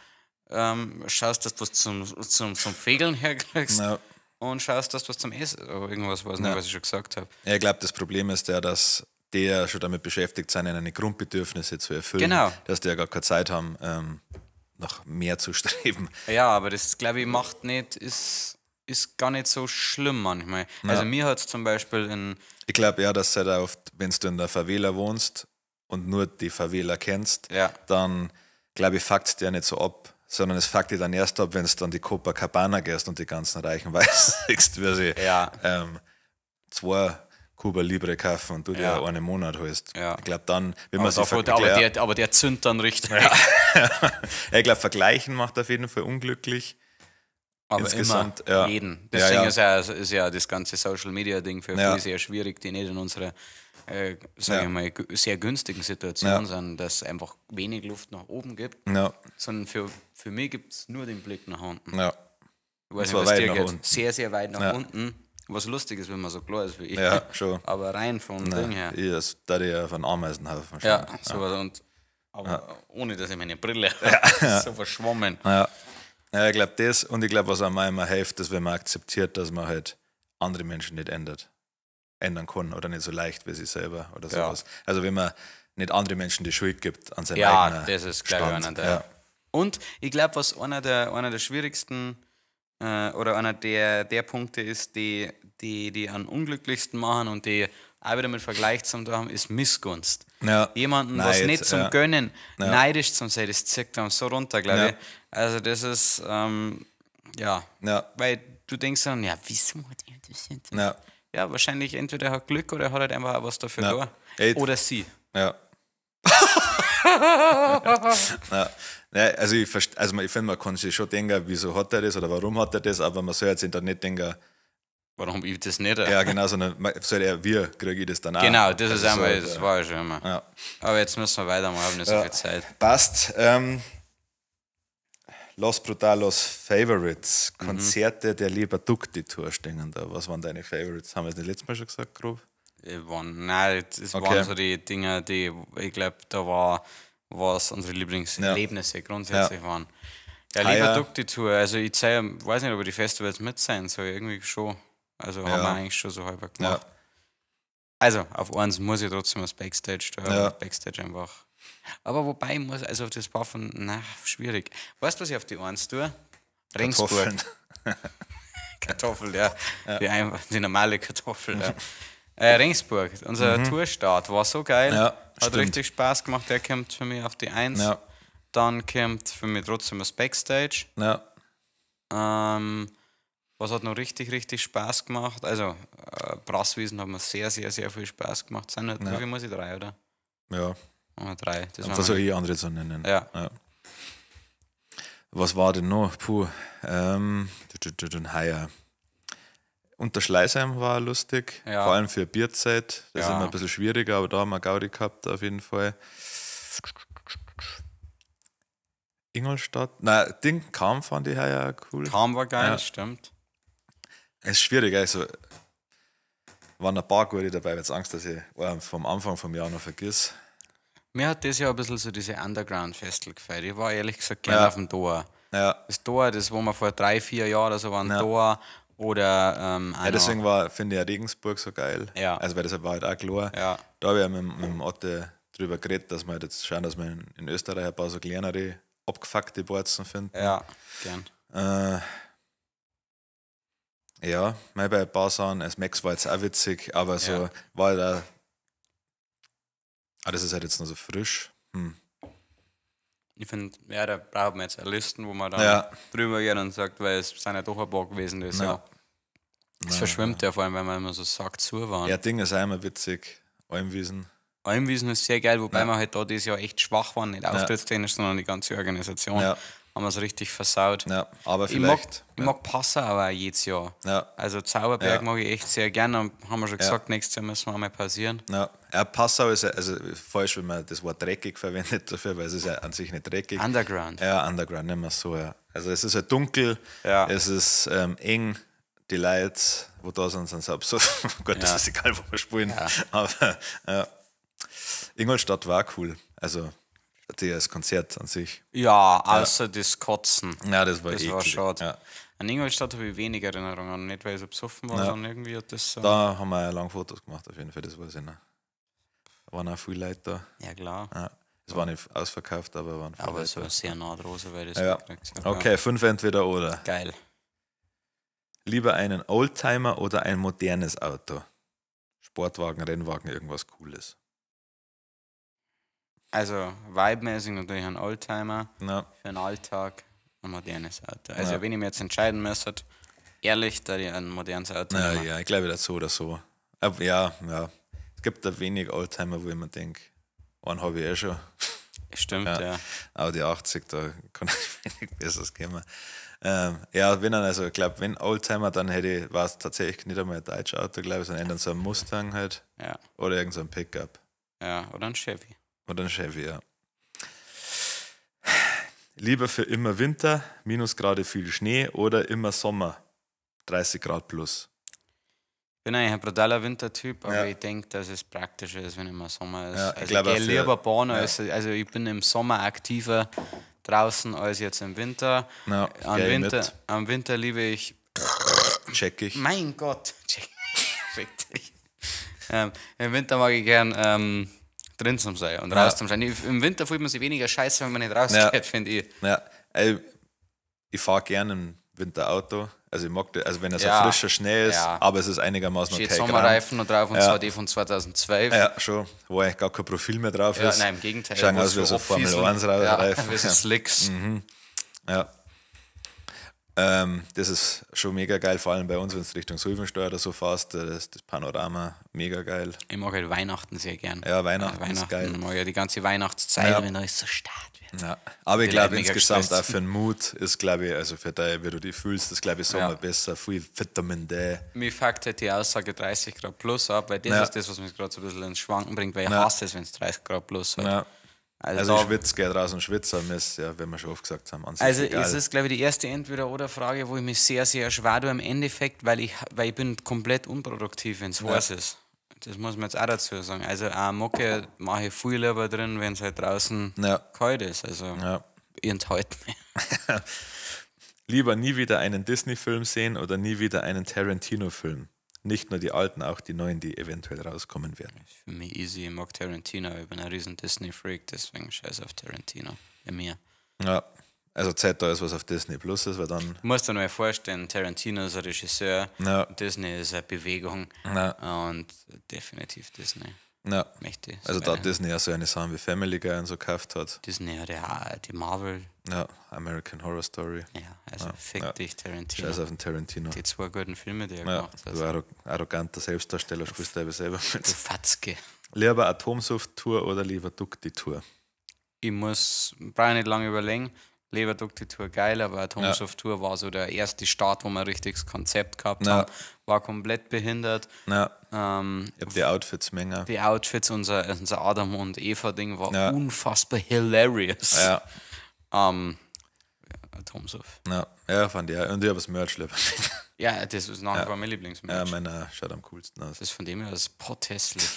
[SPEAKER 2] schaust, dass du was zum Fegeln herkriegst
[SPEAKER 1] ja.
[SPEAKER 2] und schaust, dass du was zum Essen, oh, irgendwas, weiß nicht, was ich schon gesagt habe.
[SPEAKER 1] Ja, ich glaube, das Problem ist ja, dass die ja schon damit beschäftigt sind, ihre Grundbedürfnisse zu erfüllen.
[SPEAKER 2] Genau.
[SPEAKER 1] Dass die ja gar keine Zeit haben, noch mehr zu streben.
[SPEAKER 2] Ja, aber das, glaube ich, macht nicht, ist gar nicht so schlimm manchmal. Also mir hat es zum Beispiel in,
[SPEAKER 1] Ich glaube ja, dass halt auch oft, wenn du in der Favela wohnst und nur die Favela kennst,
[SPEAKER 2] Ja.
[SPEAKER 1] dann glaube ich, fuckt es dir nicht so ab, sondern es fuckt dir dann erst ab, wenn du dann die Copacabana gehst und die ganzen reichen Weißen siehst, wie sie
[SPEAKER 2] Ja.
[SPEAKER 1] 2 Cuba Libre kaufen und du dir
[SPEAKER 2] Ja.
[SPEAKER 1] einen Monat holst.
[SPEAKER 2] Ja.
[SPEAKER 1] Ich glaube dann, wenn man
[SPEAKER 2] aber,
[SPEAKER 1] sich
[SPEAKER 2] davor, aber der zündet dann richtig.
[SPEAKER 1] Ja, ich glaube, vergleichen macht auf jeden Fall unglücklich.
[SPEAKER 2] Aber
[SPEAKER 1] Insgesamt,
[SPEAKER 2] immer
[SPEAKER 1] ja.
[SPEAKER 2] jeden.
[SPEAKER 1] Ja,
[SPEAKER 2] Deswegen
[SPEAKER 1] ja.
[SPEAKER 2] ist ja das ganze Social Media Ding für
[SPEAKER 1] Ja.
[SPEAKER 2] viele sehr schwierig, die nicht in unserer, sag
[SPEAKER 1] Ja.
[SPEAKER 2] ich mal, sehr günstigen Situation
[SPEAKER 1] Ja.
[SPEAKER 2] sind, dass es einfach wenig Luft nach oben gibt,
[SPEAKER 1] Ja,
[SPEAKER 2] sondern für mich gibt es nur den Blick nach unten.
[SPEAKER 1] ja.
[SPEAKER 2] Ich weiß
[SPEAKER 1] zwar
[SPEAKER 2] nicht, was
[SPEAKER 1] weit
[SPEAKER 2] dir
[SPEAKER 1] nach
[SPEAKER 2] geht.
[SPEAKER 1] unten.
[SPEAKER 2] Sehr, sehr weit nach
[SPEAKER 1] Ja.
[SPEAKER 2] unten. Was lustig ist, wenn man so klar ist wie ich.
[SPEAKER 1] Ja, schon.
[SPEAKER 2] Aber rein vom Ding her.
[SPEAKER 1] Ich, das da ich ja von Ameisenhaufen
[SPEAKER 2] Ja,
[SPEAKER 1] schon.
[SPEAKER 2] sowas und aber ohne, dass ich meine Brille habe. So verschwommen.
[SPEAKER 1] Ja. Ja, ich glaube das und ich glaube, was einem auch immer hilft, ist, wenn man akzeptiert, dass man halt andere Menschen nicht ändern kann oder nicht so leicht wie sich selber oder
[SPEAKER 2] Ja.
[SPEAKER 1] sowas. Also wenn man nicht andere Menschen die Schuld gibt an seinem
[SPEAKER 2] Ja,
[SPEAKER 1] eigenen
[SPEAKER 2] das ist, glaube ich,
[SPEAKER 1] Stand.
[SPEAKER 2] einer der.
[SPEAKER 1] Ja.
[SPEAKER 2] Und ich glaube, was einer der schwierigsten oder einer der Punkte ist, die am unglücklichsten machen und die auch wieder mit Vergleich zum da haben, ist Missgunst.
[SPEAKER 1] Ja.
[SPEAKER 2] Jemanden,
[SPEAKER 1] Neid,
[SPEAKER 2] was nicht zum
[SPEAKER 1] ja.
[SPEAKER 2] Gönnen,
[SPEAKER 1] Ja.
[SPEAKER 2] neidisch zum sein, das zirkt einem so runter, glaube
[SPEAKER 1] Ja.
[SPEAKER 2] ich. Also das ist, ja,
[SPEAKER 1] Ja.
[SPEAKER 2] weil du denkst dann, ja, wieso hat er das jetzt?
[SPEAKER 1] Ja.
[SPEAKER 2] Ja, wahrscheinlich entweder er hat Glück oder er hat halt einfach auch was dafür
[SPEAKER 1] Ja.
[SPEAKER 2] da.
[SPEAKER 1] Ey,
[SPEAKER 2] Oder sie.
[SPEAKER 1] Ja. Ja. Ja, also ich, also ich finde, man kann sich schon denken, wieso hat er das oder warum hat er das, aber man soll jetzt nicht denken,
[SPEAKER 2] Warum ich das nicht?
[SPEAKER 1] ja genau, sondern man soll ja, wir kriege ich das dann auch.
[SPEAKER 2] Genau, das ist
[SPEAKER 1] Also
[SPEAKER 2] einmal,
[SPEAKER 1] so,
[SPEAKER 2] das
[SPEAKER 1] ja.
[SPEAKER 2] war ja schon immer.
[SPEAKER 1] Ja.
[SPEAKER 2] Aber jetzt müssen wir weitermachen, wir haben nicht so viel Zeit.
[SPEAKER 1] Passt. Los Brutalos Favorites. Konzerte der Lieber Tour stehen da. Was waren deine Favorites? Haben wir es nicht letztes Mal schon gesagt, grob?
[SPEAKER 2] Nein, das
[SPEAKER 1] Okay.
[SPEAKER 2] waren so die Dinger, die, ich glaube, da war, was unsere Lieblingserlebnisse grundsätzlich waren. Ja,
[SPEAKER 1] Ah,
[SPEAKER 2] lieber
[SPEAKER 1] ja.
[SPEAKER 2] Duck die Tour. Also ich zeig, weiß nicht, ob die Festivals mit sein soll, irgendwie schon. Also haben
[SPEAKER 1] Ja.
[SPEAKER 2] wir eigentlich schon so halber gemacht. Also auf eins muss ich trotzdem das Backstage da,
[SPEAKER 1] Ja.
[SPEAKER 2] Backstage einfach. Aber wobei ich muss, also das war von, na, schwierig. Weißt du, was ich auf die Eins tue? Ringsburg.
[SPEAKER 1] Kartoffeln.
[SPEAKER 2] Kartoffel, ja. Die, einfach, die normale Kartoffel, ja. Regensburg, unser Tourstart war so geil.
[SPEAKER 1] Mhm. Ja,
[SPEAKER 2] hat
[SPEAKER 1] stimmt.
[SPEAKER 2] richtig Spaß gemacht. Der kommt für mich auf die Eins.
[SPEAKER 1] Ja.
[SPEAKER 2] Dann kommt für mich trotzdem das Backstage.
[SPEAKER 1] Ja.
[SPEAKER 2] Was hat noch richtig, richtig Spaß gemacht? Also, Brasswiesen hat mir sehr, sehr, sehr viel Spaß gemacht. Sind halt, wie viel muss ich? Drei, oder?
[SPEAKER 1] Ja.
[SPEAKER 2] Machen wir drei. Das
[SPEAKER 1] Dann
[SPEAKER 2] waren
[SPEAKER 1] versuche ich andere zu nennen.
[SPEAKER 2] Ja.
[SPEAKER 1] Was war denn noch? Puh. Heuer. Unterschleißheim war lustig,
[SPEAKER 2] Ja.
[SPEAKER 1] vor allem für Bierzeit. Das ist
[SPEAKER 2] Ja.
[SPEAKER 1] immer ein bisschen schwieriger, aber da haben wir Gaudi gehabt auf jeden Fall. Ingolstadt? Na, Ding kam fand ich heuer auch cool.
[SPEAKER 2] Kam war geil,
[SPEAKER 1] Ja.
[SPEAKER 2] stimmt.
[SPEAKER 1] Es ist schwierig, also waren ein paar gute dabei, weil jetzt Angst, dass ich einen vom Anfang vom Jahr noch vergiss.
[SPEAKER 2] Mir hat das ja ein bisschen so diese Underground-Festel gefällt. Ich war ehrlich gesagt gerne
[SPEAKER 1] Ja.
[SPEAKER 2] auf dem Tor.
[SPEAKER 1] Ja,
[SPEAKER 2] Das Tor, das wo wir vor 3, 4 Jahren oder so waren,
[SPEAKER 1] Ja.
[SPEAKER 2] Tor oder auch
[SPEAKER 1] ja, deswegen war, finde ich ja Regensburg so geil.
[SPEAKER 2] Ja.
[SPEAKER 1] Also, weil das war halt auch klar.
[SPEAKER 2] Ja.
[SPEAKER 1] Da habe ich ja mit dem Otte drüber geredet, dass wir halt jetzt schauen, dass wir in Österreich ein paar so kleinere, abgefuckte Borzen finden.
[SPEAKER 2] Ja, gern.
[SPEAKER 1] Ja, mal bei ein paar Sachen, das Max war jetzt auch witzig, aber so
[SPEAKER 2] Ja.
[SPEAKER 1] war halt auch. Ah, das ist halt jetzt noch so frisch. Hm.
[SPEAKER 2] Ich finde, ja, da braucht man jetzt eine Listen, wo man dann
[SPEAKER 1] Ja.
[SPEAKER 2] drüber geht und sagt, weil es sind ja doch ein paar gewesen, das
[SPEAKER 1] Ja.
[SPEAKER 2] Jahr. Es verschwimmt ja vor allem, weil man immer so sagt zu waren.
[SPEAKER 1] Ja, Ding ist auch immer witzig. Almwiesen.
[SPEAKER 2] Almwiesen ist sehr geil, wobei
[SPEAKER 1] Ja.
[SPEAKER 2] wir halt da dieses Jahr echt schwach waren, nicht auftrittstechnisch, sondern die ganze Organisation
[SPEAKER 1] Ja.
[SPEAKER 2] haben wir es richtig versaut.
[SPEAKER 1] Ja, aber
[SPEAKER 2] Ich mag,
[SPEAKER 1] vielleicht.
[SPEAKER 2] ich mag Passau aber auch jedes Jahr.
[SPEAKER 1] Ja.
[SPEAKER 2] Also Zauberberg
[SPEAKER 1] Ja.
[SPEAKER 2] mag ich echt sehr gerne. Und haben wir schon gesagt, nächstes Jahr müssen wir einmal passieren.
[SPEAKER 1] Ja, ja, Passau ist ja, also falsch, wenn man das Wort dreckig verwendet dafür, weil es ist ja an sich nicht dreckig.
[SPEAKER 2] Underground.
[SPEAKER 1] Ja, Underground, nennen wir es so, ja. Also es ist halt dunkel,
[SPEAKER 2] Ja.
[SPEAKER 1] es ist eng, die Leute, wo da sind, sind so absurd. Gott, das
[SPEAKER 2] Ja.
[SPEAKER 1] ist egal, wo wir spielen. Aber ja. Ingolstadt war cool. Also das Konzert an sich.
[SPEAKER 2] Ja, außer das Kotzen.
[SPEAKER 1] Ja, das war
[SPEAKER 2] Das
[SPEAKER 1] eklig.
[SPEAKER 2] war schade.
[SPEAKER 1] Ja.
[SPEAKER 2] An Ingolstadt habe ich wenig Erinnerungen. Nicht, weil ich so besoffen war, sondern irgendwie hat das so.
[SPEAKER 1] Da haben wir ja lang Fotos gemacht, auf jeden Fall, das weiß ich noch. Waren auch viele Leute da.
[SPEAKER 2] Ja, klar.
[SPEAKER 1] Ja. Es war nicht ausverkauft, aber waren viele
[SPEAKER 2] Aber
[SPEAKER 1] Leute
[SPEAKER 2] so
[SPEAKER 1] da.
[SPEAKER 2] sehr nah dran, so weil ich das
[SPEAKER 1] Ja.
[SPEAKER 2] mitgekriegt habe.
[SPEAKER 1] Okay, 5 entweder oder.
[SPEAKER 2] Geil.
[SPEAKER 1] Lieber einen Oldtimer oder ein modernes Auto? Sportwagen, Rennwagen, irgendwas Cooles.
[SPEAKER 2] Also, vibemäßig natürlich ein Oldtimer.
[SPEAKER 1] Na,
[SPEAKER 2] Für den Alltag ein modernes Auto. Also,
[SPEAKER 1] Ja.
[SPEAKER 2] wenn ich mir jetzt entscheiden müsste, ehrlich, da ich ein modernes Auto
[SPEAKER 1] na
[SPEAKER 2] nehmen.
[SPEAKER 1] ja, ich glaube das so oder so. Aber ja, ja. Es gibt da wenig Oldtimer, wo ich mir denke, einen habe ich eh schon.
[SPEAKER 2] Stimmt, ja.
[SPEAKER 1] Audi 80, da kann ich wenig Besseres kommen. Ja, wenn dann, also ich glaube, wenn Oldtimer, dann hätte ich, war es tatsächlich nicht einmal ein deutsches Auto, glaube ich, sondern entweder so ein Mustang halt
[SPEAKER 2] Ja,
[SPEAKER 1] oder irgend so ein Pickup.
[SPEAKER 2] ja. Oder ein Chevy.
[SPEAKER 1] Oder ein Chevy, ja. Lieber für immer Winter, Minusgrade viel Schnee oder immer Sommer, 30 Grad plus.
[SPEAKER 2] Ich bin eigentlich ein brutaler Wintertyp, aber
[SPEAKER 1] Ja.
[SPEAKER 2] ich denke, dass es praktischer ist, wenn immer Sommer ist.
[SPEAKER 1] Ja, ich
[SPEAKER 2] also
[SPEAKER 1] glaub
[SPEAKER 2] ich
[SPEAKER 1] auch
[SPEAKER 2] gehe
[SPEAKER 1] für-
[SPEAKER 2] lieber Bahn,
[SPEAKER 1] ja.
[SPEAKER 2] als, also ich bin im Sommer aktiver draußen als jetzt im Winter.
[SPEAKER 1] Ja,
[SPEAKER 2] am,
[SPEAKER 1] geh ich
[SPEAKER 2] Winter
[SPEAKER 1] mit.
[SPEAKER 2] am Winter liebe ich.
[SPEAKER 1] Check ich.
[SPEAKER 2] Mein Gott! Fick dich. Im Winter mag ich gern drin zum sein und raus zum sein. Im Winter fühlt man sich weniger scheiße, wenn man nicht rausgeht,
[SPEAKER 1] Ja.
[SPEAKER 2] finde ich.
[SPEAKER 1] Ja, ey, ich fahre gerne im Winter Auto. Also ich mag das, also wenn er so frischer Schnee ist, aber es ist einigermaßen
[SPEAKER 2] Steht
[SPEAKER 1] okay.
[SPEAKER 2] Sommerreifen noch drauf und zwar die von 2012.
[SPEAKER 1] Ja, schon, wo eigentlich gar kein Profil mehr drauf
[SPEAKER 2] Ja,
[SPEAKER 1] ist.
[SPEAKER 2] nein, im Gegenteil.
[SPEAKER 1] Schauen
[SPEAKER 2] wo
[SPEAKER 1] aus wie so Formel
[SPEAKER 2] abfieseln.
[SPEAKER 1] 1 Reifen.
[SPEAKER 2] Ja, wie so Slicks.
[SPEAKER 1] Ja. Das ist schon mega geil, vor allem bei uns, wenn es Richtung Sulvensteuer oder so fährst, das ist das Panorama mega geil.
[SPEAKER 2] Ich mag halt Weihnachten sehr gern.
[SPEAKER 1] Ja, Weihnachten ist geil.
[SPEAKER 2] Mag ich ja die ganze Weihnachtszeit, wenn alles so stark wird.
[SPEAKER 1] Ja. Aber ich
[SPEAKER 2] Die
[SPEAKER 1] glaube
[SPEAKER 2] Leute mega
[SPEAKER 1] insgesamt
[SPEAKER 2] gestresst
[SPEAKER 1] auch für den Mut ist, glaube ich, also für dich, wie du dich fühlst, ist, glaube ich, Sommer besser, viel Vitamin D.
[SPEAKER 2] Mir fuckt halt die Aussage 30 Grad plus ab, weil das ist das, was mich gerade so ein bisschen ins Schwanken bringt, weil ich hasse es, wenn es 30 Grad plus hat.
[SPEAKER 1] Ja.
[SPEAKER 2] Also,
[SPEAKER 1] Also ich
[SPEAKER 2] da,
[SPEAKER 1] schwitze gerne draußen, schwitze, aber mir ist, ja, wenn wir schon oft gesagt haben, an sich
[SPEAKER 2] also
[SPEAKER 1] egal.
[SPEAKER 2] es ist, glaube ich, die erste Entweder-Oder-Frage, wo ich mich sehr, sehr schwer tue im Endeffekt, weil ich bin komplett unproduktiv, wenn es heiß ist. Das muss man jetzt auch dazu sagen. Also auch Mucke mache ich viel lieber drin, wenn es halt draußen kalt ist. Also ich enthalte mich.
[SPEAKER 1] Lieber nie wieder einen Disney-Film sehen oder nie wieder einen Tarantino-Film. Nicht nur die alten, auch die neuen, die eventuell rauskommen werden.
[SPEAKER 2] Für mich easy, ich mag Tarantino, ich bin ein riesen Disney-Freak, deswegen scheiß auf Tarantino. Bei mir.
[SPEAKER 1] Ja, also Zeit da ist, was auf Disney Plus ist, weil dann.
[SPEAKER 2] Du musst dir mal vorstellen, Tarantino ist ein Regisseur, Disney ist eine Bewegung und definitiv Disney.
[SPEAKER 1] Ja.
[SPEAKER 2] Möchte ich.
[SPEAKER 1] Also da Disney ja so eine Sachen wie Family Guy und so gekauft hat.
[SPEAKER 2] Disney hat ja auch die Marvel.
[SPEAKER 1] Ja, American Horror Story.
[SPEAKER 2] Ja, also fick dich, Tarantino.
[SPEAKER 1] Scheiß auf den Tarantino.
[SPEAKER 2] Die zwei guten Filme, die er
[SPEAKER 1] Ja,
[SPEAKER 2] gemacht hat.
[SPEAKER 1] du arroganter Selbstdarsteller, spielst du selber mit.
[SPEAKER 2] Du Fatzke.
[SPEAKER 1] Lieber Atomsuft-Tour oder lieber Duck-die-Tour?
[SPEAKER 2] Ich brauche nicht lange überlegen. Lieber Duck-die-Tour geil, aber Atomsuft-Tour war so der erste Start, wo wir ein richtiges Konzept gehabt haben. War komplett behindert.
[SPEAKER 1] Ja. Ich hab die Outfits Menge.
[SPEAKER 2] Die Outfits, unser Adam und Eva-Ding war unfassbar hilarious.
[SPEAKER 1] Ja.
[SPEAKER 2] Atomsuft.
[SPEAKER 1] Ja, ja, fand ich auch. Und ich hab das Merch lieber mit.
[SPEAKER 2] Ja, das ist nach wie vor mein Lieblingsmerch.
[SPEAKER 1] Ja, meiner schaut am coolsten aus.
[SPEAKER 2] Das ist von dem her ist potthässlich.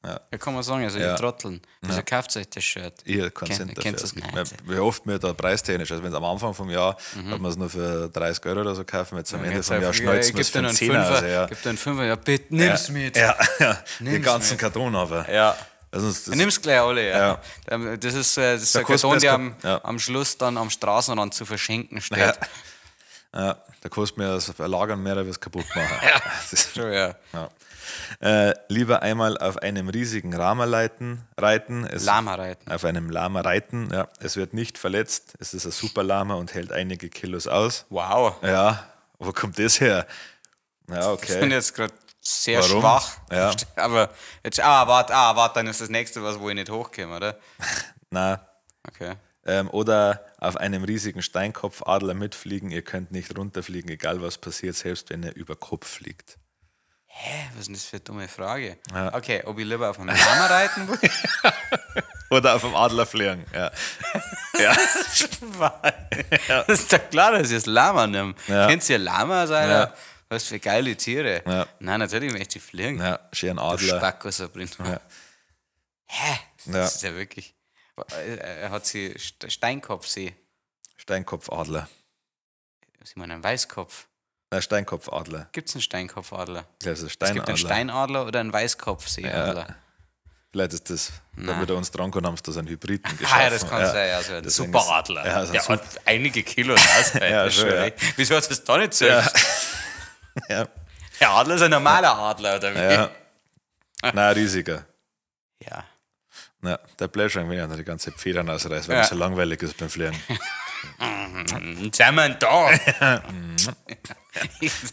[SPEAKER 1] Ja.
[SPEAKER 2] Ja, kann man sagen, also ihr Trotteln. Wieso kauft euch das Shirt?
[SPEAKER 1] Ich hab keinen Cent dafür.
[SPEAKER 2] Kennt das
[SPEAKER 1] ausgegeben.
[SPEAKER 2] nicht?
[SPEAKER 1] Wie oft mir da preistechnisch, also wenn es am Anfang vom Jahr hat man es nur für 30 Euro oder so gekauft, jetzt am Ende
[SPEAKER 2] Jetzt
[SPEAKER 1] vom Jahr
[SPEAKER 2] einfach,
[SPEAKER 1] schnalzt man es
[SPEAKER 2] gib
[SPEAKER 1] für
[SPEAKER 2] dir
[SPEAKER 1] einen
[SPEAKER 2] einen
[SPEAKER 1] Zehner.
[SPEAKER 2] Fünfer,
[SPEAKER 1] Also, ja.
[SPEAKER 2] gib dir einen Fünfer, ja bitte, nimm's mit.
[SPEAKER 1] Ja, ja. Den
[SPEAKER 2] Nimm's
[SPEAKER 1] ganzen
[SPEAKER 2] mit.
[SPEAKER 1] Karton aber.
[SPEAKER 2] Ja.
[SPEAKER 1] Also, das,
[SPEAKER 2] Ja, nimm's gleich alle, ja.
[SPEAKER 1] Ja.
[SPEAKER 2] Das ist, das ist
[SPEAKER 1] Da
[SPEAKER 2] ein
[SPEAKER 1] kostet
[SPEAKER 2] Karton,
[SPEAKER 1] mir's
[SPEAKER 2] der am Schluss dann am Straßenrand zu verschenken steht.
[SPEAKER 1] Ja. Ja, da kostet mir das Lagern mehr, als es kaputt machen.
[SPEAKER 2] Ja.
[SPEAKER 1] Das ist,
[SPEAKER 2] Schon, ja.
[SPEAKER 1] ja. Lieber einmal auf einem riesigen Lama reiten. Es,
[SPEAKER 2] Lama reiten.
[SPEAKER 1] Auf einem Lama reiten, ja. Es wird nicht verletzt. Es ist ein super Lama und hält einige Kilos aus.
[SPEAKER 2] Wow.
[SPEAKER 1] Ja, wo kommt das her? Ja,
[SPEAKER 2] Ich bin
[SPEAKER 1] okay.
[SPEAKER 2] jetzt gerade sehr
[SPEAKER 1] Warum?
[SPEAKER 2] schwach.
[SPEAKER 1] Ja.
[SPEAKER 2] Aber jetzt, warte, dann ist das nächste was, wo ich nicht hochkomme, oder?
[SPEAKER 1] Nein.
[SPEAKER 2] Okay.
[SPEAKER 1] Oder auf einem riesigen Steinkopfadler mitfliegen. Ihr könnt nicht runterfliegen, egal was passiert, selbst wenn ihr über Kopf fliegt.
[SPEAKER 2] Hä, was ist denn das für eine dumme Frage?
[SPEAKER 1] Ja.
[SPEAKER 2] Okay, ob ich lieber auf einem Lama reiten will?
[SPEAKER 1] Oder auf einem Adler fliegen, ja. Ja.
[SPEAKER 2] Das ist doch klar, dass ich das Lama nehme.
[SPEAKER 1] Ja.
[SPEAKER 2] Kennst du Lamas, Alter?
[SPEAKER 1] Ja.
[SPEAKER 2] Was für geile Tiere.
[SPEAKER 1] Ja.
[SPEAKER 2] Nein, natürlich möchte ich fliegen.
[SPEAKER 1] Ja, schön Adler.
[SPEAKER 2] Spacko, Sabrina.
[SPEAKER 1] Ja.
[SPEAKER 2] Hä?
[SPEAKER 1] Ja.
[SPEAKER 2] Das ist ja wirklich. Er hat sie Steinkopfsee.
[SPEAKER 1] Steinkopfadler.
[SPEAKER 2] Sie meinen einen Weißkopf.
[SPEAKER 1] Nein, Steinkopfadler.
[SPEAKER 2] Gibt es einen Steinkopfadler?
[SPEAKER 1] Ich glaube, es ist
[SPEAKER 2] Es gibt einen
[SPEAKER 1] Steinadler.
[SPEAKER 2] Steinadler oder einen Weißkopfseeadler.
[SPEAKER 1] Ja. Vielleicht ist das, da wir uns dran kommen, haben sie das einen Hybriden geschaffen.
[SPEAKER 2] Ah ja, das kann sein. Also ein
[SPEAKER 1] Deswegen
[SPEAKER 2] Superadler.
[SPEAKER 1] Ja, also ein
[SPEAKER 2] Der
[SPEAKER 1] Super-
[SPEAKER 2] hat einige Kilos aus.
[SPEAKER 1] Ja,
[SPEAKER 2] das ist
[SPEAKER 1] schon,
[SPEAKER 2] schon
[SPEAKER 1] ja.
[SPEAKER 2] recht. Wieso hat das da nicht selbst?
[SPEAKER 1] Ja.
[SPEAKER 2] Der Adler ist ein normaler Adler, oder wie?
[SPEAKER 1] Ja. Nein, riesiger.
[SPEAKER 2] Ja.
[SPEAKER 1] Na, der Bläschang, wenn ich noch die ganze Federn ausreißt, weil
[SPEAKER 2] Ja.
[SPEAKER 1] es so langweilig ist beim Fliegen.
[SPEAKER 2] Jetzt sind wir da.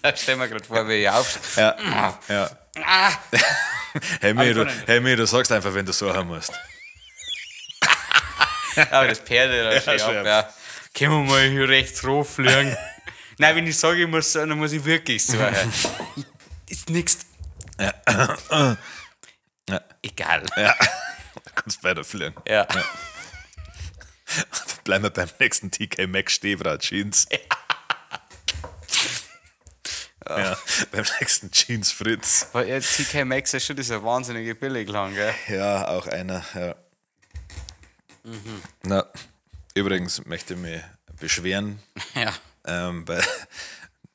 [SPEAKER 2] Da stell mir gerade vor, wie ich auf.
[SPEAKER 1] Ja. Ja.
[SPEAKER 2] Ah.
[SPEAKER 1] Hey, mir, du sagst einfach, wenn du suchen musst.
[SPEAKER 2] Aber das Pferd da schön
[SPEAKER 1] schon,
[SPEAKER 2] ab, ja. Können wir mal hier rechts rauf fliegen? Nein, wenn ich sage, ich muss suchen, dann muss ich wirklich suchen. Ist nichts.
[SPEAKER 1] Ja. Ja.
[SPEAKER 2] Egal.
[SPEAKER 1] Ja. Da kannst du weiter fliegen.
[SPEAKER 2] Ja.
[SPEAKER 1] Bleiben wir beim nächsten TK Maxx Stehbrat Jeans. Ja. Beim nächsten Jeans Fritz.
[SPEAKER 2] Weil ja, TK Maxx ist schon dieser wahnsinnige Billiglang, gell?
[SPEAKER 1] Ja, auch einer, ja. Na, übrigens möchte ich mich beschweren,
[SPEAKER 2] Ja.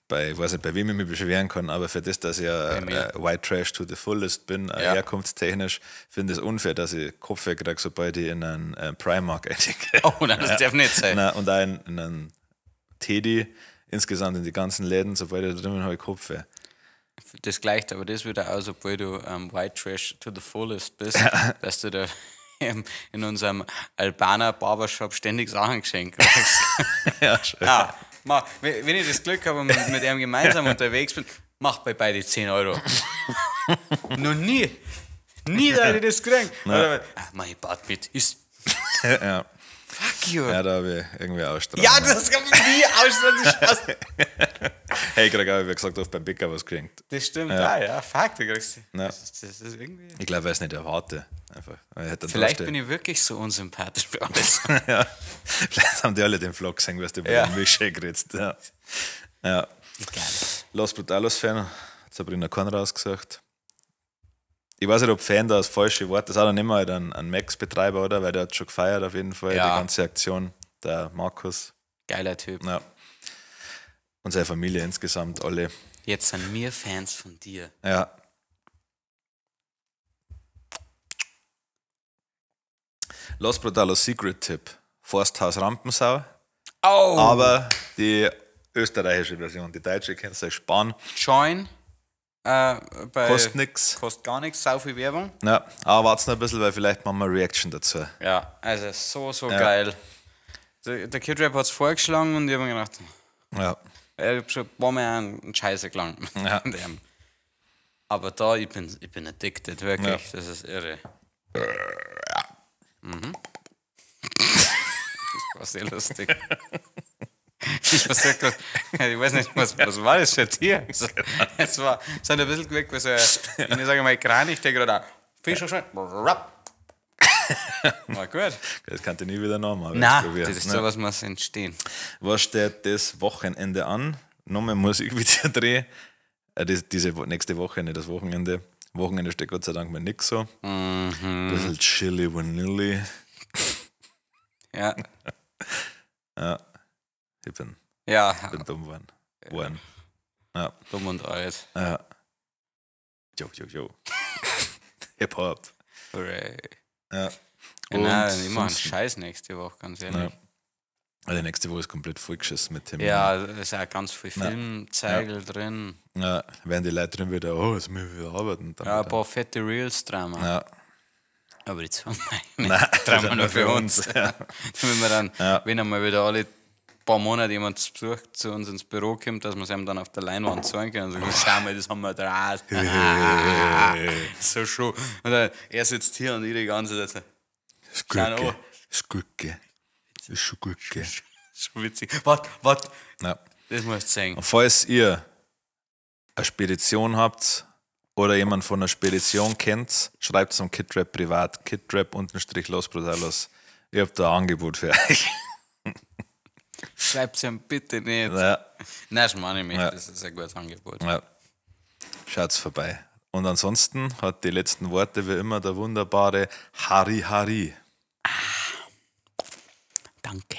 [SPEAKER 1] bei, ich weiß nicht, bei wem ich mich beschweren kann, aber für das, dass ich ja,
[SPEAKER 2] mir.
[SPEAKER 1] White Trash to the fullest bin,
[SPEAKER 2] Ja.
[SPEAKER 1] herkunftstechnisch, finde ich es unfair, dass ich Kopfweh kriege, sobald ich in einen Primark eingehe.
[SPEAKER 2] Oh, nein, das darf nicht sein.
[SPEAKER 1] Na, und auch in einen Teddy, Insgesamt in die ganzen Läden, sobald ich da drin bin, habe ich Kopfweh.
[SPEAKER 2] Das gleicht aber das wieder aus, obwohl du White Trash to the fullest bist, dass du da in unserem Albaner Barbershop ständig Sachen geschenkt kriegst.
[SPEAKER 1] Ja, schön.
[SPEAKER 2] Ja, mach, wenn ich das Glück habe und mit ihm gemeinsam unterwegs bin, mach bei beide 10 Euro. Noch nie. Nie, dass ich das krieg. Oder, ah, mein Bad mit ist.
[SPEAKER 1] Ja.
[SPEAKER 2] Fuck you.
[SPEAKER 1] Ja, da habe ich irgendwie Ausstrahlung.
[SPEAKER 2] Ja, das kann man nie ausstrahlen.
[SPEAKER 1] Hey, ich krieg auch, wie gesagt, oft beim Bäcker was geschenkt.
[SPEAKER 2] Das stimmt, ja, ja, fuck, du kriegst.
[SPEAKER 1] Ja.
[SPEAKER 2] Das ist irgendwie.
[SPEAKER 1] Ich glaube, weil ich es nicht erwarte. Einfach. Ich hätte dann
[SPEAKER 2] Vielleicht
[SPEAKER 1] da
[SPEAKER 2] bin ich wirklich so unsympathisch bei alles.
[SPEAKER 1] stehen. Ja. Vielleicht haben die alle den Vlog gesehen, was du bei
[SPEAKER 2] Ja.
[SPEAKER 1] dem Milchshake redest. Ja. Ja.
[SPEAKER 2] Egal.
[SPEAKER 1] Los Brutalos Fan, hat Sabrina Korn rausgesucht. Ich weiß nicht, ob Fan da das falsche Wort ist. Auch noch nicht mal ein Max-Betreiber, oder? Weil der hat schon gefeiert auf jeden Fall,
[SPEAKER 2] Ja.
[SPEAKER 1] die ganze Aktion. Der Markus.
[SPEAKER 2] Geiler Typ.
[SPEAKER 1] Ja. Und seine Familie insgesamt, alle.
[SPEAKER 2] Jetzt sind wir Fans von dir.
[SPEAKER 1] Ja. Los Brutalos Secret Tipp. Forsthaus Rampensau.
[SPEAKER 2] Oh!
[SPEAKER 1] Aber die österreichische Version, die deutsche kannst du euch sparen.
[SPEAKER 2] Join. Bei
[SPEAKER 1] Kostet nix.
[SPEAKER 2] Kostet gar nichts, sau viel Werbung.
[SPEAKER 1] Ja, aber wart's noch ein bisschen, weil vielleicht machen wir eine Reaction dazu.
[SPEAKER 2] Ja, also so, so
[SPEAKER 1] Ja.
[SPEAKER 2] geil. Der Kid Rap hat es vorgeschlagen und ich habe mir gedacht,
[SPEAKER 1] Ja.
[SPEAKER 2] ich hab schon ein paar Mal einen Scheiße gelangt.
[SPEAKER 1] Ja.
[SPEAKER 2] Mit dem. Aber da, ich bin addicted, wirklich.
[SPEAKER 1] Ja.
[SPEAKER 2] Das ist irre. Mhm. Das war sehr lustig. Ich war sehr grad, ich weiß nicht, was war das für ein Tier? Es war, es hat ein bisschen gewirkt wie so ein, ich sage mal, Kranich, der gerade auch Fisch schon. War gut.
[SPEAKER 1] Das kann ich nie wieder nachmachen.
[SPEAKER 2] Nein,
[SPEAKER 1] probieren.
[SPEAKER 2] das ist
[SPEAKER 1] Ja.
[SPEAKER 2] sowas muss entstehen.
[SPEAKER 1] Was steht das Wochenende an? Nochmal Musikvideo drehen. Diese nächste Woche, nicht das Wochenende. Wochenende steht Gott sei Dank mal nix so.
[SPEAKER 2] Mhm.
[SPEAKER 1] Ein bisschen Chili Vanilli.
[SPEAKER 2] Ja.
[SPEAKER 1] Ja. Ich bin,
[SPEAKER 2] Ja,
[SPEAKER 1] bin dumm geworden. Worden. Ja.
[SPEAKER 2] dumm und alt.
[SPEAKER 1] Ja. Jo, jo, jo. Hip-Hop.
[SPEAKER 2] Hooray.
[SPEAKER 1] Ja.
[SPEAKER 2] Ja, nein,
[SPEAKER 1] Und
[SPEAKER 2] ich mach einen
[SPEAKER 1] sonst-
[SPEAKER 2] Scheiß nächste Woche, ganz ehrlich.
[SPEAKER 1] Ja. Also nächste Woche ist komplett vollgeschissen mit Terminen.
[SPEAKER 2] Ja, da ist auch ganz viel Filmzeigel drin.
[SPEAKER 1] Ja, werden die Leute drin wieder, oh, jetzt müssen wir wieder arbeiten. Dann
[SPEAKER 2] Ja, ein
[SPEAKER 1] wieder.
[SPEAKER 2] paar fette Reels dran.
[SPEAKER 1] Ja.
[SPEAKER 2] Aber die zwei nicht.
[SPEAKER 1] Nein,
[SPEAKER 2] Drehen wir nur für uns.
[SPEAKER 1] Ja.
[SPEAKER 2] Damit wir dann,
[SPEAKER 1] Ja.
[SPEAKER 2] wenn einmal wieder alle paar Monate jemand zu Besuch zu uns ins Büro kommt, dass wir es ihm dann auf der Leinwand zeigen können und sagen, schau mal, das haben wir draht. So schon. Und dann, er sitzt hier und ich die ganze Zeit so,
[SPEAKER 1] Ist gut,
[SPEAKER 2] Schau
[SPEAKER 1] gell?
[SPEAKER 2] an.
[SPEAKER 1] Ist gut, gell? Ist schon gut, gell?
[SPEAKER 2] so witzig. Warte, warte,
[SPEAKER 1] Ja.
[SPEAKER 2] das musst du sehen.
[SPEAKER 1] Und falls ihr eine Spedition habt oder jemand von einer Spedition kennt, schreibt zum Kidrap privat. Kidrap unterstrich Los Brutalos. Ich hab da ein Angebot für euch.
[SPEAKER 2] Schreib's ihm bitte nicht.
[SPEAKER 1] Ja.
[SPEAKER 2] Nein, das meine ich nicht.
[SPEAKER 1] Ja.
[SPEAKER 2] Das ist ein gutes Angebot.
[SPEAKER 1] Ja. Schaut's vorbei. Und ansonsten hat die letzten Worte wie immer der wunderbare Hari Hari.
[SPEAKER 2] Danke.